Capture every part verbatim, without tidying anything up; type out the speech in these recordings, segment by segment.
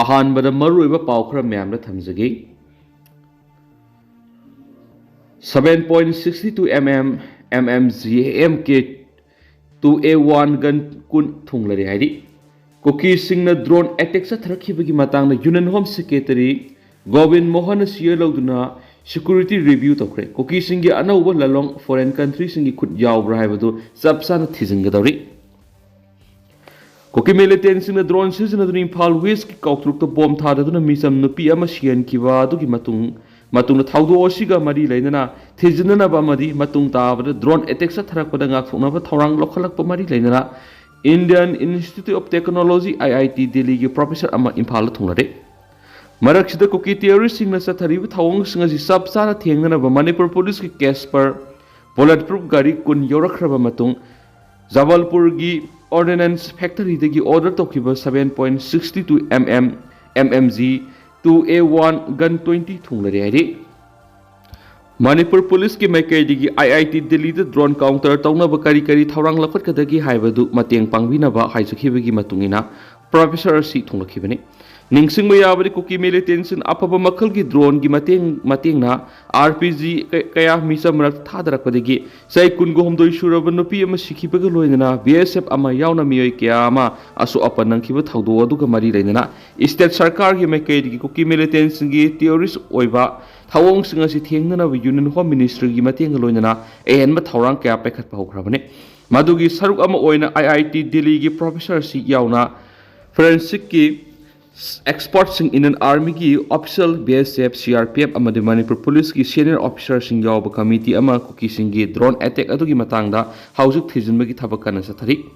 ꯑꯍꯥꯟꯕꯗ ꯃꯔꯨꯑꯣꯏꯕ ꯄꯥꯎ ꯈꯔ ꯃꯌꯥꯝꯗ ꯊꯝꯖꯒꯦ꯫ Seven point sixty two M M M M G M K two A one gun ꯀꯨꯟ ꯊꯨꯡꯂꯔꯦ ꯍꯥꯏꯔꯤ꯫ ꯀꯨꯀꯤꯁꯤꯡꯅ drone attack ꯆꯠꯊꯔꯛꯈꯤꯕꯒꯤ ꯃꯇꯥꯡꯗ Union Home Secretary Gobin ꯃꯣꯍꯟꯅ chair ꯂꯧꯗꯨꯅ security review ꯇꯧꯈ꯭ꯔꯦ꯫ ꯀꯨꯀꯤꯁꯤꯡꯒꯤ ꯑꯅꯧꯕ ꯂꯥꯂꯣꯡ foreign countryꯁꯤꯡꯒꯤ ꯈꯨꯠ ꯌꯥꯎꯕ꯭ꯔꯥ ꯍꯥꯏꯕꯗꯨ ꯆꯞ ꯆꯥꯅ ꯊꯤꯖꯤꯟꯒꯗꯧꯔꯤ꯫ ꯀꯨꯀꯤ militantꯁꯤꯡꯅ drone ꯁꯤꯖꯤꯟꯅꯗꯨꯅ ꯏꯝꯐꯥꯜ Westꯀꯤ ꯀꯥꯎꯇ꯭ꯔꯨꯛꯇ bomb ꯊꯥꯗꯗꯨꯅ ꯃꯤꯆꯝ ꯅꯨꯄꯤ ꯑꯃ ꯁꯤꯍꯟꯈꯤꯕ ꯑꯗꯨꯒꯤ ꯃꯇꯨꯡ, ꯃꯇꯨꯡꯗ ꯊꯧꯗꯣꯛ ꯑꯁꯤꯒ ꯃꯔꯤ ꯂꯩꯅꯅ ꯊꯤꯖꯤꯟꯅꯅꯕ ꯑꯃꯗꯤ ꯃꯇꯨꯡ ꯇꯥꯕꯗ drone attack ꯆꯠꯊꯔꯛꯄꯗ ꯉꯥꯛꯊꯣꯛꯅꯕ ꯊꯧꯔꯥꯡ ꯂꯧꯈꯠꯂꯛꯄ ꯃꯔꯤ ꯂꯩꯅꯅ Indian Institute of Technology, I I T, ꯗꯦꯜꯂꯤꯒꯤ professor ꯑꯃ ꯏꯝꯐꯥꯜꯗ ꯊꯨꯡꯂꯔꯦ꯫ ꯃꯔꯛꯁꯤꯗ ꯀꯨꯀꯤ terroristꯁꯤꯡꯅ ꯆꯠꯊꯔꯤꯕ ꯊꯧꯑꯣꯡꯁꯤꯡ ꯑꯁꯤ ꯆꯞ ꯆꯥꯅ ꯊꯦꯡꯅꯅꯕ ꯃꯅꯤꯄꯨꯔ policeꯀꯤ Casper bulletproof ꯒꯥꯔꯤ ꯀꯨꯟ ꯌꯧꯔꯛꯈ꯭ꯔꯕ ꯃꯇꯨꯡ, ꯖꯕꯜꯄꯨꯔꯒꯤ ordnance factoryꯗꯒꯤ order ꯇꯧꯈꯤꯕ seven point sixty two M M M M G two A one gun twenty ꯊꯨꯡꯂꯔꯦ ꯍꯥꯏꯔꯤ꯫ ꯃꯅꯤꯄꯨꯔ policeꯀꯤ ꯃꯥꯏꯀꯩꯗꯒꯤ I I T ꯗꯦꯜꯂꯤꯗ drone counter ꯇꯧꯅꯕ ꯀꯔꯤ ꯀꯔꯤ ꯊꯧꯔꯥꯡ ꯂꯧꯈꯠꯀꯗꯒꯦ ꯍꯥꯏꯕꯗꯨ ꯃꯇꯦꯡ ꯄꯥꯡꯕꯤꯅꯕ ꯍꯥꯏꯖꯈꯤꯕꯒꯤ ꯃꯇꯨꯡ ꯏꯟꯅ professor ꯑꯁꯤ ꯊꯨꯡꯂꯛꯈꯤꯕꯅꯤ꯫ ꯅꯤꯡꯁꯤꯡꯕ ꯌꯥꯕꯗꯤ, ꯀꯨꯀꯤ militantꯁꯤꯡ ꯑꯐꯕ ꯃꯈꯜꯒꯤ droneꯒꯤ ꯃꯇꯦꯡ, ꯃꯇꯦꯡꯅ R P G ꯀ-, ꯀꯌꯥ ꯃꯤꯆꯝ ꯃꯔꯛꯇ ꯊꯥꯗꯔꯛꯄꯗꯒꯤ ꯆꯍꯤ ꯀꯨꯟꯒ ꯍꯨꯝꯗꯣꯏ ꯁꯨꯔꯕ ꯅꯨꯄꯤ ꯑꯃ ꯁꯤꯈꯤꯕꯒ ꯂꯣꯏꯅꯅ B S F ꯑꯃ ꯌꯥꯎꯅ ꯃꯤꯑꯣꯏ ꯀꯌꯥ ꯑꯃ ꯑꯁꯣꯛ ꯑꯄꯟ ꯅꯪꯈꯤꯕ ꯊꯧꯗꯣꯛ ꯑꯗꯨꯒ ꯃꯔꯤ ꯂꯩꯅꯅ state ꯁꯔꯀꯥꯔꯒꯤ ꯃꯥꯏꯀꯩꯗꯒꯤ ꯀꯨꯀꯤ militantꯁꯤꯡꯒꯤ terrorist ꯑꯣꯏꯕ ꯊꯧꯑꯣꯡꯁꯤꯡ ꯑꯁꯤ ꯊꯦꯡꯅꯅꯕ Union Home Ministryꯒꯤ ꯃꯇꯦꯡꯒ ꯂꯣꯏꯅꯅ ꯑꯍꯦꯟꯕ ꯊꯧꯔꯥꯡ ꯀꯌꯥ ꯄꯥꯏꯈꯠꯄ ꯍꯧꯈ꯭ꯔꯕꯅꯤ꯫ ꯃꯗꯨꯒꯤ ꯁꯔꯨꯛ ꯑꯃ ꯑꯣꯏꯅ I I T ꯗꯦꯜꯂꯤꯒꯤ professor ꯑꯁꯤ ꯌꯥꯎꯅ forensicꯀꯤ expertꯁꯤꯡ, Indian Armyꯒꯤ official, B S F, C R P F ꯑꯃꯗꯤ ꯃꯅꯤꯄꯨꯔ policeꯀꯤ senior officerꯁꯤꯡ ꯌꯥꯎꯕ committee ꯑꯃ ꯀꯨꯀꯤꯁꯤꯡꯒꯤ drone attack ꯑꯗꯨꯒꯤ ꯃꯇꯥꯡꯗ ꯍꯧꯖꯤꯛ ꯊꯤꯖꯤꯟꯕꯒꯤ ꯊꯕꯛ ꯀꯟꯅ ꯆꯠꯊꯔꯤ꯫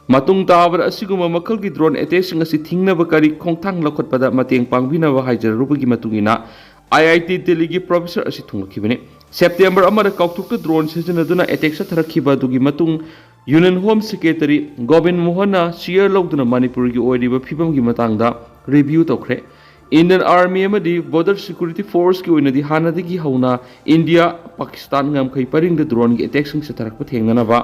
ꯃꯇꯨꯡ ꯇꯥꯕꯗ ꯑꯁꯤꯒꯨꯝꯕ ꯃꯈꯜꯒꯤ drone attackꯁꯤꯡ ꯑꯁꯤ ꯊꯤꯡꯅꯕ ꯀꯔꯤ ꯈꯣꯡꯊꯥꯡ ꯂꯧꯈꯠꯄꯗ ꯃꯇꯦꯡ ꯄꯥꯡꯕꯤꯅꯕ ꯍꯥꯏꯖꯔꯨꯕꯒꯤ ꯃꯇꯨꯡ ꯏꯟꯅ I I T ꯗꯦꯜꯂꯤꯒꯤ professor ꯑꯁꯤ ꯊꯨꯡꯂꯛꯈꯤꯕꯅꯤ꯫ September ꯑꯃꯗ ꯀꯥꯎꯇ꯭ꯔꯨꯛꯇ drone ꯁꯤꯖꯤꯟꯅꯗꯨꯅ attack ꯆꯠꯊꯔꯛꯈꯤꯕ ꯑꯗꯨꯒꯤ ꯃꯇꯨꯡ Union Home Secretary Gobin ꯃꯣꯍꯟꯅ chair ꯂꯧꯗꯨꯅ ꯃꯅꯤꯄꯨꯔꯒꯤ ꯑꯣꯏꯔꯤꯕ ꯐꯤꯕꯝꯒꯤ ꯃꯇꯥꯡꯗ review ꯇꯧꯈ꯭ꯔꯦ꯫ Indian Army ꯑꯃꯗꯤ Border Security Forceꯀꯤ ꯑꯣꯏꯅꯗꯤ ꯍꯥꯟꯅꯗꯒꯤ ꯍꯧꯅ ꯏꯟꯗꯤꯌꯥ ꯄꯥꯀꯤꯁꯇꯥꯟ ꯉꯝꯈꯩ ꯄꯔꯤꯡꯗ droneꯒꯤ attackꯁꯤꯡ ꯆꯠꯊꯔꯛꯄ ꯊꯦꯡꯅꯅꯕ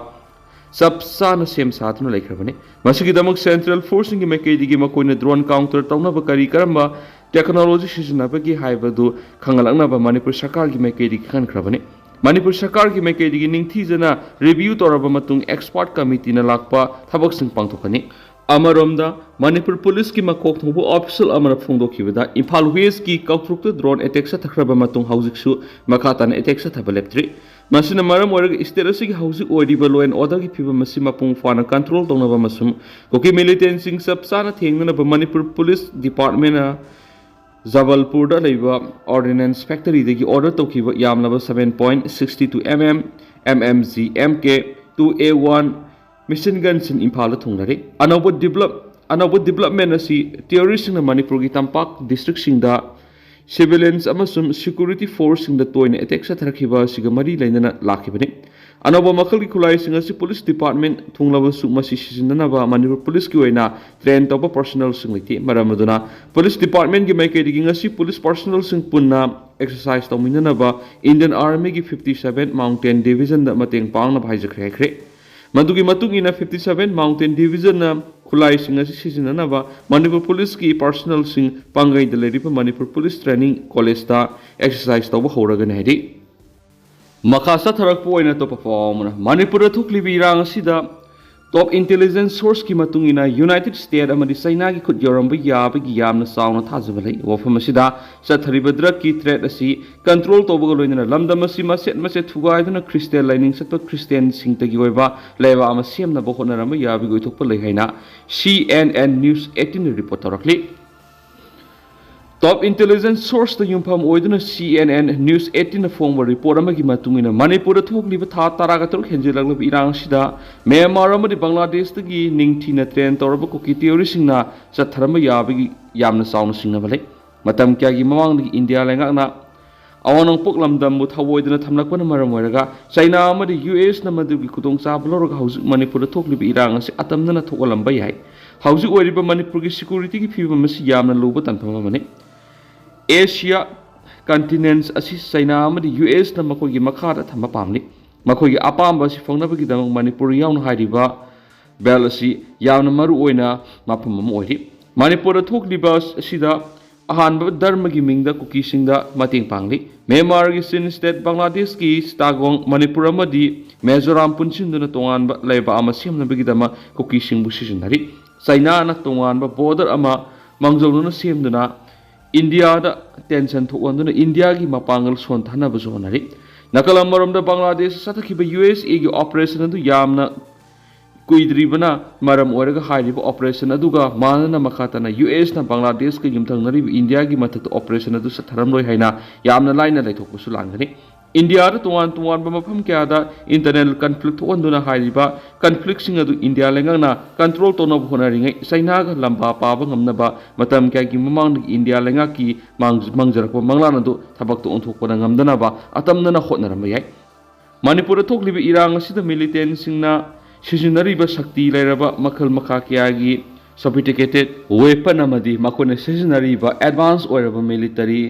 ꯆꯞ ꯆꯥꯅ ꯁꯦꯝ ꯁꯥꯗꯨꯅ ꯂꯩꯈ꯭ꯔꯕꯅꯤ꯫ ꯃꯁꯤꯒꯤꯗꯃꯛ ꯁꯦꯟꯇ꯭ꯔꯦꯜ ꯐꯣꯔꯁꯁꯤꯡꯒꯤ ꯃꯥꯏꯀꯩꯗꯒꯤ ꯃꯈꯣꯏꯅ ꯗ꯭ꯔꯣꯟ ꯀꯥꯎꯟꯇꯔ ꯇꯧꯅꯕ ꯀꯔꯤ ꯀꯔꯝꯕ ꯇꯦꯛꯅꯣꯂꯣꯖꯤ ꯁꯤꯖꯤꯟꯅꯕꯒꯦ ꯍꯥꯏꯕꯗꯨ ꯈꯪꯍꯜꯂꯛꯅꯕ ꯃꯅꯤꯄꯨꯔ ꯁꯔꯀꯥꯔꯒꯤ ꯃꯥꯏꯀꯩꯗꯒꯤ ꯈꯟꯈ꯭ꯔꯕꯅꯤ꯫ ꯃꯅꯤꯄꯨꯔ ꯁꯔꯀꯥꯔꯒꯤ ꯃꯥꯏꯀꯩꯗꯒꯤ ꯅꯤꯡꯊꯤꯖꯅ ꯔꯤꯚꯤꯌꯨ ꯇꯧꯔꯕ ꯃꯇꯨꯡ ꯑꯦꯛꯁꯄꯥꯔꯠ ꯀꯃꯤꯇꯤꯅ ꯂꯥꯛꯄ ꯊꯕꯛꯁꯤꯡ ꯄꯥꯡꯊꯣꯛꯀꯅꯤ꯫ ꯑꯃꯔꯣꯝꯗ, ꯃꯅꯤꯄꯨꯔ ꯄꯨꯂꯤꯁꯀꯤ ꯃꯀꯣꯛ ꯊꯣꯡꯕ ꯑꯣꯐꯤꯁꯤꯌꯦꯜ ꯑꯃꯅ ꯐꯣꯡꯗꯣꯛꯈꯤꯕꯗ, ꯏꯝꯐꯥꯜ ꯋꯦꯁꯀꯤ ꯀꯥꯡꯄꯣꯛꯄꯤꯗ ꯗ꯭ꯔꯣꯟ ꯑꯦꯇꯦꯛ ꯆꯠꯊꯈ꯭ꯔꯕ ꯃꯇꯨꯡ ꯍꯧꯖꯤꯛꯁꯨ ꯃꯈꯥ ꯇꯥꯅ ꯑꯦꯇꯦꯛ ꯆꯠꯊꯕ ꯂꯦꯞꯇ꯭ꯔꯤ꯫ ꯃꯁꯤꯅ ꯃꯔꯝ ꯑꯣꯏꯔꯒ ꯁ꯭ꯇꯦꯠ ꯑꯁꯤꯒꯤ ꯍꯧꯖꯤꯛ ꯑꯣꯏꯔꯤꯕ law and order ꯒꯤ ꯐꯤꯕꯝ ꯑꯁꯤ ꯃꯄꯨꯡ ꯐꯥꯅ ꯀꯟꯇ꯭ꯔꯣꯜ ꯇꯧꯅꯕ ꯑꯃꯁꯨꯡ ꯀꯨꯀꯤ ꯃꯤꯂꯤꯇꯦꯟꯁꯤꯡ ꯆꯞ ꯆꯥꯅ ꯊꯦꯡꯅꯅꯕ ꯃꯅꯤꯄꯨꯔ ꯄꯨꯂꯤꯁ ꯗꯤꯄꯥꯔꯠꯃꯦꯟꯅ ꯖꯕꯜꯄꯨꯔꯗ ꯂꯩꯕ ꯑꯣꯔꯗꯤꯅꯦꯟꯁ ꯐꯦꯛꯇꯔꯤꯗꯒꯤ ꯑꯣꯔꯗꯔ ꯇꯧꯈꯤꯕ ꯌꯥꯝꯂꯕ seven point sixty two M M, M M G, M K, two A one machine ꯒꯟꯁꯤꯡ ꯏꯝꯐꯥꯜꯗ ꯊꯨꯡꯂꯔꯤ꯫ ꯑꯅꯧꯕ ꯗꯤꯕꯂꯞ ꯑꯅꯧꯕ ꯗꯤꯕꯂꯞꯃꯦꯟ ꯑꯁꯤ ꯇꯦꯔꯣꯔꯤꯁꯁꯤꯡꯅ ꯃꯅꯤꯄꯨꯔꯒꯤ ꯇꯝꯄꯥꯛ ꯗꯤꯁꯇ꯭ꯔꯤꯛꯁꯤꯡꯗ ꯁꯤꯚꯤꯂꯤꯌꯟꯁ ꯑꯃꯁꯨꯡ ꯁꯦꯀ꯭ꯌꯨꯔꯤꯇꯤ ꯐꯣꯔꯁꯁꯤꯡꯗ ꯇꯣꯏꯅ ꯑꯦꯇꯦꯛ ꯆꯠꯊꯔꯛꯈꯤꯕ ꯑꯁꯤꯒ ꯃꯔꯤ ꯂꯩꯅꯅ ꯂꯥꯛꯈꯤꯕꯅꯤ꯫ ꯑꯅꯧꯕ ꯃꯈꯜꯒꯤ ꯈꯨꯠꯂꯥꯏꯁꯤꯡ ꯑꯁꯤ ꯄꯨꯂꯤꯁ ꯗꯤꯄꯥꯔꯠꯃꯦꯟ ꯊꯨꯡꯂꯕꯁꯨ ꯃꯁꯤ ꯁꯤꯖꯤꯟꯅꯅꯕ ꯃꯅꯤꯄꯨꯔ ꯄꯨꯂꯤꯁꯀꯤ ꯑꯣꯏꯅ ꯇ꯭ꯔꯦꯟ ꯇꯧꯕ ꯄꯔꯁꯣꯅꯦꯜꯁꯤꯡ ꯂꯩꯇꯦ꯫ ꯃꯔꯝ ꯑꯗꯨꯅ ꯄꯨꯂꯤꯁ ꯗꯤꯄꯥꯔꯠꯃꯦꯟꯒꯤ ꯃꯥꯏꯀꯩꯗꯒꯤ ꯉꯁꯤ ꯄꯨꯂꯤꯁ ꯄꯔꯁꯣꯅꯦꯜꯁꯤꯡ ꯄꯨꯟꯅ ꯑꯦꯛꯁꯔꯁꯥꯏꯁ ꯇꯧꯃꯤꯟꯅꯅꯕ ꯏꯟꯗꯤꯌꯟ ꯑꯥꯔꯃꯤꯒꯤ fifty seven Mountain Division ꯗ ꯃꯇꯦꯡ ꯄꯥꯡꯅꯕ ꯍꯥꯏꯖꯈ꯭ꯔꯦ ꯍꯥꯏꯈ꯭ꯔꯦ꯫ ꯃꯗꯨꯒꯤ ꯃꯇꯨꯡ ꯏꯟꯅ fifty seven Mountain Division ꯅ ꯈꯨꯠꯂꯥꯏꯁꯤꯡ ꯑꯁꯤ ꯁꯤꯖꯤꯟꯅꯅꯕ ꯃꯅꯤꯄꯨꯔ ꯄꯨꯂꯤꯁꯀꯤ ꯄꯔꯁꯣꯅꯦꯜꯁꯤꯡ ꯄꯥꯡꯒꯩꯗ ꯂꯩꯔꯤꯕ ꯃꯅꯤꯄꯨꯔ ꯄꯨꯂꯤꯁ ꯇ꯭ꯔꯦꯅꯤꯡ ꯀꯣꯂꯦꯖꯇ ꯑꯦꯛꯁꯔꯁꯥꯏꯁ ꯇꯧꯕ ꯍꯧꯔꯒꯅꯤ ꯍꯥꯏꯔꯤ꯫ ꯃꯈꯥ ꯆꯠꯊꯔꯛꯄ ꯑꯣꯏꯅ ꯑꯇꯣꯞꯄ ꯄꯥꯎ ꯑꯃꯅ, ꯃꯅꯤꯄꯨꯔꯗ ꯊꯣꯛꯂꯤꯕ ꯏꯔꯥꯡ ꯑꯁꯤꯗ ꯇꯣꯞ ꯏꯟꯇꯦꯂꯤꯖꯦꯟꯁ ꯁꯣꯔꯁꯀꯤ ꯃꯇꯨꯡ ꯏꯟꯅ ꯌꯨꯅꯥꯏꯇꯦꯗ ꯁ꯭ꯇꯦꯠ ꯑꯃꯗꯤ ꯆꯩꯅꯥꯒꯤ ꯈꯨꯠ ꯌꯧꯔꯝꯕ ꯌꯥꯕꯒꯤ ꯌꯥꯝꯅ ꯆꯥꯎꯅ ꯊꯥꯖꯕ ꯂꯩ꯫ ꯋꯥꯐꯝ ꯑꯁꯤꯗ ꯆꯠꯊꯔꯤꯕ ꯗ꯭ꯔꯒꯀꯤ ꯊ꯭ꯔꯦꯠ ꯑꯁꯤ ꯀꯟꯇ꯭ꯔꯣꯜ ꯇꯧꯕꯒ ꯂꯣꯏꯅꯅ ꯂꯝꯗꯝ ꯑꯁꯤ ꯃꯆꯦꯠ ꯃꯆꯦꯠ ꯊꯨꯒꯥꯏꯗꯨꯅ ꯈ꯭ꯔꯤꯁꯇꯤꯌꯥꯟ ꯂꯥꯏꯅꯤꯡ ꯆꯠꯄ ꯈ꯭ꯔꯤꯁꯇꯤꯌꯥꯟꯁꯤꯡꯇꯒꯤ ꯑꯣꯏꯕ ꯂꯩꯕꯥꯛ ꯑꯃ ꯁꯦꯝꯅꯕ ꯍꯣꯠꯅꯔꯝꯕ ꯌꯥꯕꯒꯤ ꯑꯣꯏꯊꯣꯛꯄ ꯂꯩ ꯍꯥꯏꯅ C N N News eighteen ꯅ ꯔꯤꯄꯣꯔꯠ ꯇꯧꯔꯛꯂꯤ꯫ ꯇꯣꯞ ꯏꯟꯇꯦꯂꯤꯖꯦꯟꯁ ꯁꯣꯔꯁꯇ ꯌꯨꯝꯐꯝ ꯑꯣꯏꯗꯨꯅ C N N News eighteen ꯅ ꯐꯣꯡꯕ ꯔꯤꯄꯣꯔꯠ ꯑꯃꯒꯤ ꯃꯇꯨꯡ ꯏꯟꯅ, ꯃꯅꯤꯄꯨꯔꯗ ꯊꯣꯛꯂꯤꯕ ꯊꯥ ꯇꯔꯥꯒ ꯇꯔꯨꯛ ꯍꯦꯟꯖꯤꯜꯂꯛꯂꯕ ꯏꯔꯥꯡ ꯑꯁꯤꯗ ꯃ꯭ꯌꯥꯟꯃꯥꯔ ꯑꯃꯗꯤ ꯕꯪꯒ꯭ꯂꯥꯗꯦꯁꯇꯒꯤ ꯅꯤꯡꯊꯤꯅ ꯇ꯭ꯔꯦꯟ ꯇꯧꯔꯕ ꯀꯨꯀꯤ ꯇꯦꯔꯣꯔꯤꯁꯁꯤꯡꯅ ꯆꯠꯊꯔꯝꯕ ꯌꯥꯕꯒꯤ ꯌꯥꯝꯅ ꯆꯥꯎꯅ ꯆꯤꯡꯅꯕ ꯂꯩ꯫ ꯃꯇꯝ ꯀꯌꯥꯒꯤ ꯃꯃꯥꯡꯗꯒꯤ ꯏꯟꯗꯤꯌꯥ ꯂꯩꯉꯥꯛꯅ ꯑꯋꯥꯡ ꯅꯣꯡꯄꯣꯛ ꯂꯝꯗꯝꯕꯨ ꯊꯑꯣꯏꯗꯅ ꯊꯝꯂꯛꯄꯅ ꯃꯔꯝ ꯑꯣꯏꯔꯒ ꯆꯩꯅꯥ ꯑꯃꯗꯤ ꯌꯨ ꯑꯦꯁꯅ ꯃꯗꯨꯒꯤ ꯈꯨꯗꯣꯡꯆꯥꯕ ꯂꯧꯔꯒ ꯍꯧꯖꯤꯛ ꯃꯅꯤꯄꯨꯔꯗ ꯊꯣꯛꯂꯤꯕ ꯏꯔꯥꯡ ꯑꯁꯤ ꯑꯇꯝꯅꯅ ꯊꯣꯛꯍꯜꯂꯝꯕ ꯌꯥꯏ꯫ ꯍꯧꯖꯤꯛ ꯑꯣꯏꯔꯤꯕ ꯃꯅꯤꯄꯨꯔꯒꯤ ꯁꯦꯀ꯭ꯌꯨꯔꯤꯇꯤꯒꯤ ꯐꯤꯕꯝ ꯑꯁꯤ ꯌꯥꯝꯅ ꯂꯨꯕ ꯇꯥꯟꯐꯝ ꯑꯃꯅꯤ꯫ ꯑꯦꯁꯤꯌꯥ ꯀꯟꯇꯤꯅꯦꯟꯁ ꯑꯁꯤ ꯆꯩꯅꯥ ꯑꯃꯗꯤ ꯌꯨ ꯑꯦꯁꯅ ꯃꯈꯣꯏꯒꯤ ꯃꯈꯥꯗ ꯊꯝꯕ ꯄꯥꯝꯂꯤ꯫ ꯃꯈꯣꯏꯒꯤ ꯑꯄꯥꯝꯕ ꯑꯁꯤ ꯐꯪꯅꯕꯒꯤꯗꯃꯛ ꯃꯅꯤꯄꯨꯔ ꯌꯥꯎꯅ ꯍꯥꯏꯔꯤꯕ ꯕꯦꯜ ꯑꯁꯤ ꯌꯥꯝꯅ ꯃꯔꯨ ꯑꯣꯏꯅ ꯃꯐꯝ ꯑꯃ ꯑꯣꯏꯔꯤ꯫ ꯃꯅꯤꯄꯨꯔꯗ ꯊꯣꯛꯂꯤꯕ ꯑꯁꯤꯗ ꯑꯍꯥꯟꯕ ꯙꯔꯃꯒꯤ ꯃꯤꯡꯗ ꯀꯨꯀꯤꯁꯤꯡꯗ ꯃꯇꯦꯡ ꯄꯥꯡꯂꯤ꯫ ꯃ꯭ꯌꯥꯟꯃꯥꯔꯒꯤ ꯆꯤꯟ ꯁ꯭ꯇꯦꯠ, ꯕꯪꯒ꯭ꯂꯥꯗꯦꯁꯀꯤ ꯆꯤꯇꯥꯒꯣꯡ, ꯃꯅꯤꯄꯨꯔ ꯑꯃꯗꯤ ꯃꯤꯖꯣꯔꯥꯝ ꯄꯨꯟꯁꯤꯟꯗꯨꯅ ꯇꯣꯉꯥꯟꯕ ꯂꯩꯕꯥꯛ ꯑꯃ ꯁꯦꯝꯅꯕꯒꯤꯗꯃꯛ ꯀꯨꯀꯤꯁꯤꯡꯕꯨ ꯁꯤꯖꯤꯟꯅꯔꯤ꯫ ꯆꯩꯅꯥꯅ ꯇꯣꯉꯥꯟꯕ ꯕꯣꯔꯗꯔ ꯑꯃ ꯃꯥꯡꯖꯧꯅꯅ ꯁꯦꯝꯗꯨꯅ ꯏꯟꯗꯤꯌꯥꯗ ꯇꯦꯟꯁꯟ ꯊꯣꯛꯍꯟꯗꯨꯅ ꯏꯟꯗꯤꯌꯥꯒꯤ ꯃꯄꯥꯡꯒꯜ ꯁꯣꯟꯊꯅꯕꯁꯨ ꯍꯣꯠꯅꯔꯤ꯫ ꯅꯥꯀꯜ ꯑꯃꯔꯣꯝꯗ ꯕꯪꯒ꯭ꯂꯥꯗꯦꯁꯇ ꯆꯠꯊꯈꯤꯕ ꯌꯨ ꯑꯦꯁ ꯑꯦꯒꯤ ꯑꯣꯄꯔꯦꯁꯟ ꯑꯗꯨ ꯌꯥꯝꯅ ꯀꯨꯏꯗ꯭ꯔꯤꯕꯅ ꯃꯔꯝ ꯑꯣꯏꯔꯒ ꯍꯥꯏꯔꯤꯕ ꯑꯣꯄꯔꯦꯁꯟ ꯑꯗꯨꯒ ꯃꯥꯟꯅꯅ ꯃꯈꯥ ꯇꯥꯅ ꯌꯨ ꯑꯦꯁꯅ ꯕꯪꯒ꯭ꯂꯥꯗꯦꯁꯀ ꯌꯨꯝꯊꯪꯅꯔꯤꯕ ꯏꯟꯗꯤꯌꯥꯒꯤ ꯃꯊꯛꯇ ꯑꯣꯄꯔꯦꯁꯟ ꯑꯗꯨ ꯆꯠꯊꯔꯝꯂꯣꯏ ꯍꯥꯏꯅ ꯌꯥꯝꯅ ꯂꯥꯏꯅ ꯂꯩꯊꯣꯛꯄꯁꯨ ꯂꯥꯟꯒꯅꯤ꯫ ꯏꯟꯗꯤꯌꯥꯗ ꯇꯣꯉꯥꯟ ꯇꯣꯉꯥꯟꯕ ꯃꯐꯝ ꯀꯌꯥꯗ ꯏꯟꯇꯔꯅꯦꯜ ꯀꯟꯐ꯭ꯂꯤꯛ ꯊꯣꯛꯍꯟꯗꯨꯅ ꯍꯥꯏꯔꯤꯕ ꯀꯟꯐ꯭ꯂꯤꯛꯁꯤꯡ ꯑꯗꯨ ꯏꯟꯗꯤꯌꯥ ꯂꯩꯉꯥꯛꯅ ꯀꯟꯇ꯭ꯔꯣꯜ ꯇꯧꯅꯕ ꯍꯣꯠꯅꯔꯤꯉꯩ ꯆꯩꯅꯥꯒ ꯂꯝꯕꯥ ꯄꯥꯕ ꯉꯝꯅꯕ ꯃꯇꯝ ꯀꯌꯥꯒꯤ ꯃꯃꯥꯡꯗꯒꯤ ꯏꯟꯗꯤꯌꯥ ꯂꯩꯉꯥꯛꯀꯤ ꯃꯥꯡ-, ꯃꯥꯡꯖꯔꯛꯄ ꯃꯪꯂꯥꯟ ꯑꯗꯨ ꯊꯕꯛꯇ ꯑꯣꯟꯊꯣꯛꯄꯗ ꯉꯝꯗꯅꯕ ꯑꯇꯝꯅꯅ ꯍꯣꯠꯅꯔꯝꯕ ꯌꯥꯏ꯫ ꯃꯅꯤꯄꯨꯔꯗ ꯊꯣꯛꯂꯤꯕ ꯏꯔꯥꯡ ꯑꯁꯤꯗ ꯃꯤꯂꯤꯇꯦꯟꯁꯤꯡꯅ ꯁꯤꯖꯤꯟꯅꯔꯤꯕ ꯁꯛꯇꯤ ꯂꯩꯔꯕ ꯃꯈꯜ ꯃꯈꯥ ꯀꯌꯥꯒꯤ sophisticated weapon ꯑꯃꯗꯤ ꯃꯈꯣꯏꯅ ꯁꯤꯖꯤꯟꯅꯔꯤꯕ ꯑꯦꯗꯚꯥꯟꯁ ꯑꯣꯏꯔꯕ ꯃꯤꯂꯤꯇꯔꯤ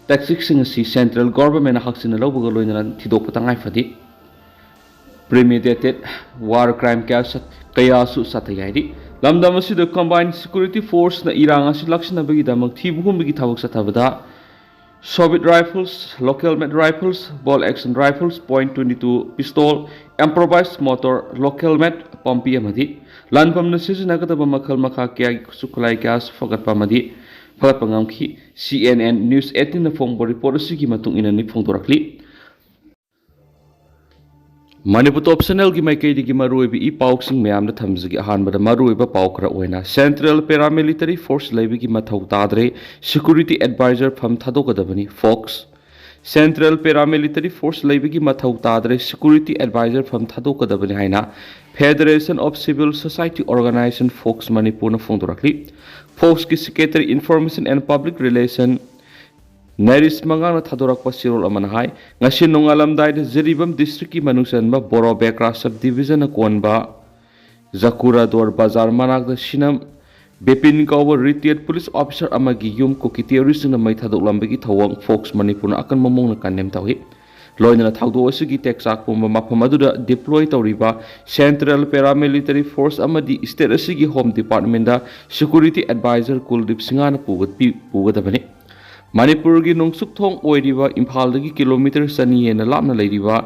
ꯇꯦꯛꯇꯤꯛꯁꯤꯡ ꯑꯁꯤ ꯁꯦꯟꯇ꯭ꯔꯦꯜ ꯒꯣꯚꯔꯟꯃꯦꯟꯅ ꯍꯛꯆꯤꯟꯅ ꯂꯧꯕꯒ ꯂꯣꯏꯅꯅ ꯊꯤꯗꯣꯛꯄ ꯇꯉꯥꯏ ꯐꯗꯦ꯫ ꯄ꯭ꯔꯤꯃꯦꯗꯤꯇꯦꯠ ꯋꯥꯔ ꯀ꯭ꯔꯥꯏꯝ ꯀꯌꯥ ꯁ-, ꯀꯌꯥꯁꯨ ꯆꯠꯊꯩ ꯍꯥꯏꯔꯤ꯫ ꯂꯝꯗꯝ ꯑꯁꯤꯗ ꯀꯝꯕꯥꯏꯟ ꯁꯦꯀ꯭ꯌꯨꯔꯤꯇꯤ ꯐꯣꯔꯁꯅ ꯏꯔꯥꯡ ꯑꯁꯤ ꯂꯥꯛꯁꯤꯟꯅꯕꯒꯤꯗꯃꯛ ꯊꯤꯕ ꯍꯨꯝꯕꯒꯤ ꯊꯕꯛ ꯆꯠꯊꯕꯗ Soviet rifles, local made rifles, bolt action rifles, point twenty two pistol, improvised mortar, local made Pompey ꯑꯃꯗꯤ ꯂꯥꯟꯐꯝꯅ ꯁꯤꯖꯤꯟꯅꯒꯗꯕ ꯃꯈꯜ ꯃꯈꯥ ꯀꯌꯥꯒꯤ ꯈꯨꯠꯁꯨ ꯈꯨꯠꯂꯥꯏ ꯀꯌꯥꯁꯨ ꯐꯒꯠꯄ ꯑꯃꯗꯤ ꯐꯒꯠꯄ ꯉꯝꯈꯤ꯫ ꯁꯤ ꯑꯦꯟ ꯑꯦꯟ News eighteenꯅ ꯐꯣꯡꯕ ꯔꯤꯄꯣꯔꯠ ꯑꯁꯤꯒꯤ ꯃꯇꯨꯡ ꯏꯟꯅꯅꯤ ꯐꯣꯡꯗꯣꯔꯛꯂꯤ꯫ ꯃꯅꯤꯄꯨꯔ ꯇꯣꯞ ꯆꯦꯅꯦꯜꯒꯤ ꯃꯥꯏꯀꯩꯗꯒꯤ ꯃꯔꯨꯑꯣꯏꯕ ꯏ ꯄꯥꯎꯁꯤꯡ ꯃꯌꯥꯝꯗ ꯊꯝꯖꯒꯦ꯫ ꯑꯍꯥꯟꯕꯗ ꯃꯔꯨꯑꯣꯏꯕ ꯄꯥꯎ ꯈꯔ ꯑꯣꯏꯅ, ꯁꯦꯟꯇ꯭ꯔꯦꯜ ꯄꯦꯔꯥꯃꯤꯂꯤꯇꯔꯤ ꯐꯣꯔꯁ ꯂꯩꯕꯒꯤ ꯃꯊꯧ ꯇꯥꯗ꯭ꯔꯦ, ꯁꯦꯀ꯭ꯌꯨꯔꯤꯇꯤ ꯑꯦꯗꯚꯥꯏꯖꯔ ꯐꯝ ꯊꯥꯗꯣꯛꯀꯗꯕꯅꯤ, ꯐꯣꯛꯁ꯫ ꯁꯦꯟꯇ꯭ꯔꯦꯜ ꯄꯦꯔꯥꯃꯤꯂꯤꯇꯔꯤ ꯐꯣꯔꯁ ꯂꯩꯕꯒꯤ ꯃꯊꯧ ꯇꯥꯗ꯭ꯔꯦ, ꯁꯦꯀ꯭ꯌꯨꯔꯤꯇꯤ ꯑꯦꯗꯚꯥꯏꯖꯔ ꯐꯝ ꯊꯥꯗꯣꯛꯀꯗꯕꯅꯤ ꯍꯥꯏꯅ Federation of Civil Society Organization, fox ꯃꯅꯤꯄꯨꯔꯅ ꯐꯣꯡꯗꯣꯔꯛꯂꯤ꯫ ꯐꯣꯛꯁꯀꯤ Secretary Information and Public Relation ꯅꯔꯤꯁ ꯃꯉꯥꯡꯅ ꯊꯥꯗꯣꯔꯛꯄ ꯆꯦꯔꯣꯜ ꯑꯃꯅ ꯍꯥꯏ, ꯉꯁꯤ ꯅꯣꯡꯉꯥꯜꯂꯝꯗꯥꯏꯗ ꯖꯤꯔꯤꯕꯥꯝ ꯗꯤꯁꯇ꯭ꯔꯤꯛꯀꯤ ꯃꯅꯨꯡ ꯆꯟꯕ ꯕꯣꯔꯣ ꯕꯦꯀ꯭ꯔꯥ ꯁꯕ ꯗꯤꯕꯤꯖꯟꯅ ꯀꯣꯟꯕ ꯖꯀꯨꯔꯥꯗꯣꯔ ꯕꯖꯥꯔ ꯃꯅꯥꯛꯇ ꯁꯤꯅꯝ ꯕꯤꯄꯤꯟ ꯀꯧꯕ ꯔꯤꯇꯥꯌꯔꯗ ꯄꯨꯂꯤꯁ ꯑꯣꯐꯤꯁꯥꯔ ꯑꯃꯒꯤ ꯌꯨꯝ ꯀꯨꯀꯤ ꯇꯦꯔꯣꯔꯤꯁꯁꯤꯡꯅ ꯃꯩ ꯊꯥꯗꯣꯛꯂꯝꯕꯒꯤ ꯊꯧꯑꯣꯡ ꯐꯣꯛꯁ ꯃꯅꯤꯄꯨꯔꯅ ꯑꯀꯟꯕ ꯃꯑꯣꯡꯗ ꯀꯟꯗꯦꯝ ꯇꯧꯏ꯫ ꯂꯣꯏꯅꯅ ꯊꯧꯗꯣꯛ ꯑꯁꯤꯒꯤ ꯇꯦꯛꯆꯥꯛ ꯄꯨꯝꯕ ꯃꯐꯝ ꯑꯗꯨꯗ deploy ꯇꯧꯔꯤꯕ Central Paramilitary Force ꯑꯃꯗꯤ state ꯑꯁꯤꯒꯤ Home Departmentꯗ Security Advisor ꯀꯨꯜꯗꯤꯞ ꯁꯤꯡꯍꯅ ꯄꯨꯒꯠꯄꯤ-, ꯄꯨꯒꯗꯕꯅꯤ꯫ ꯃꯅꯤꯄꯨꯔꯒꯤ ꯅꯣꯡꯆꯨꯞ ꯊꯣꯡ ꯑꯣꯏꯔꯤꯕ ꯏꯝꯐꯥꯜꯗꯒꯤ ꯀꯤꯂꯣꯃꯤꯇꯔ ꯆꯅꯤ ꯍꯦꯟꯅ ꯂꯥꯞꯅ ꯂꯩꯔꯤꯕ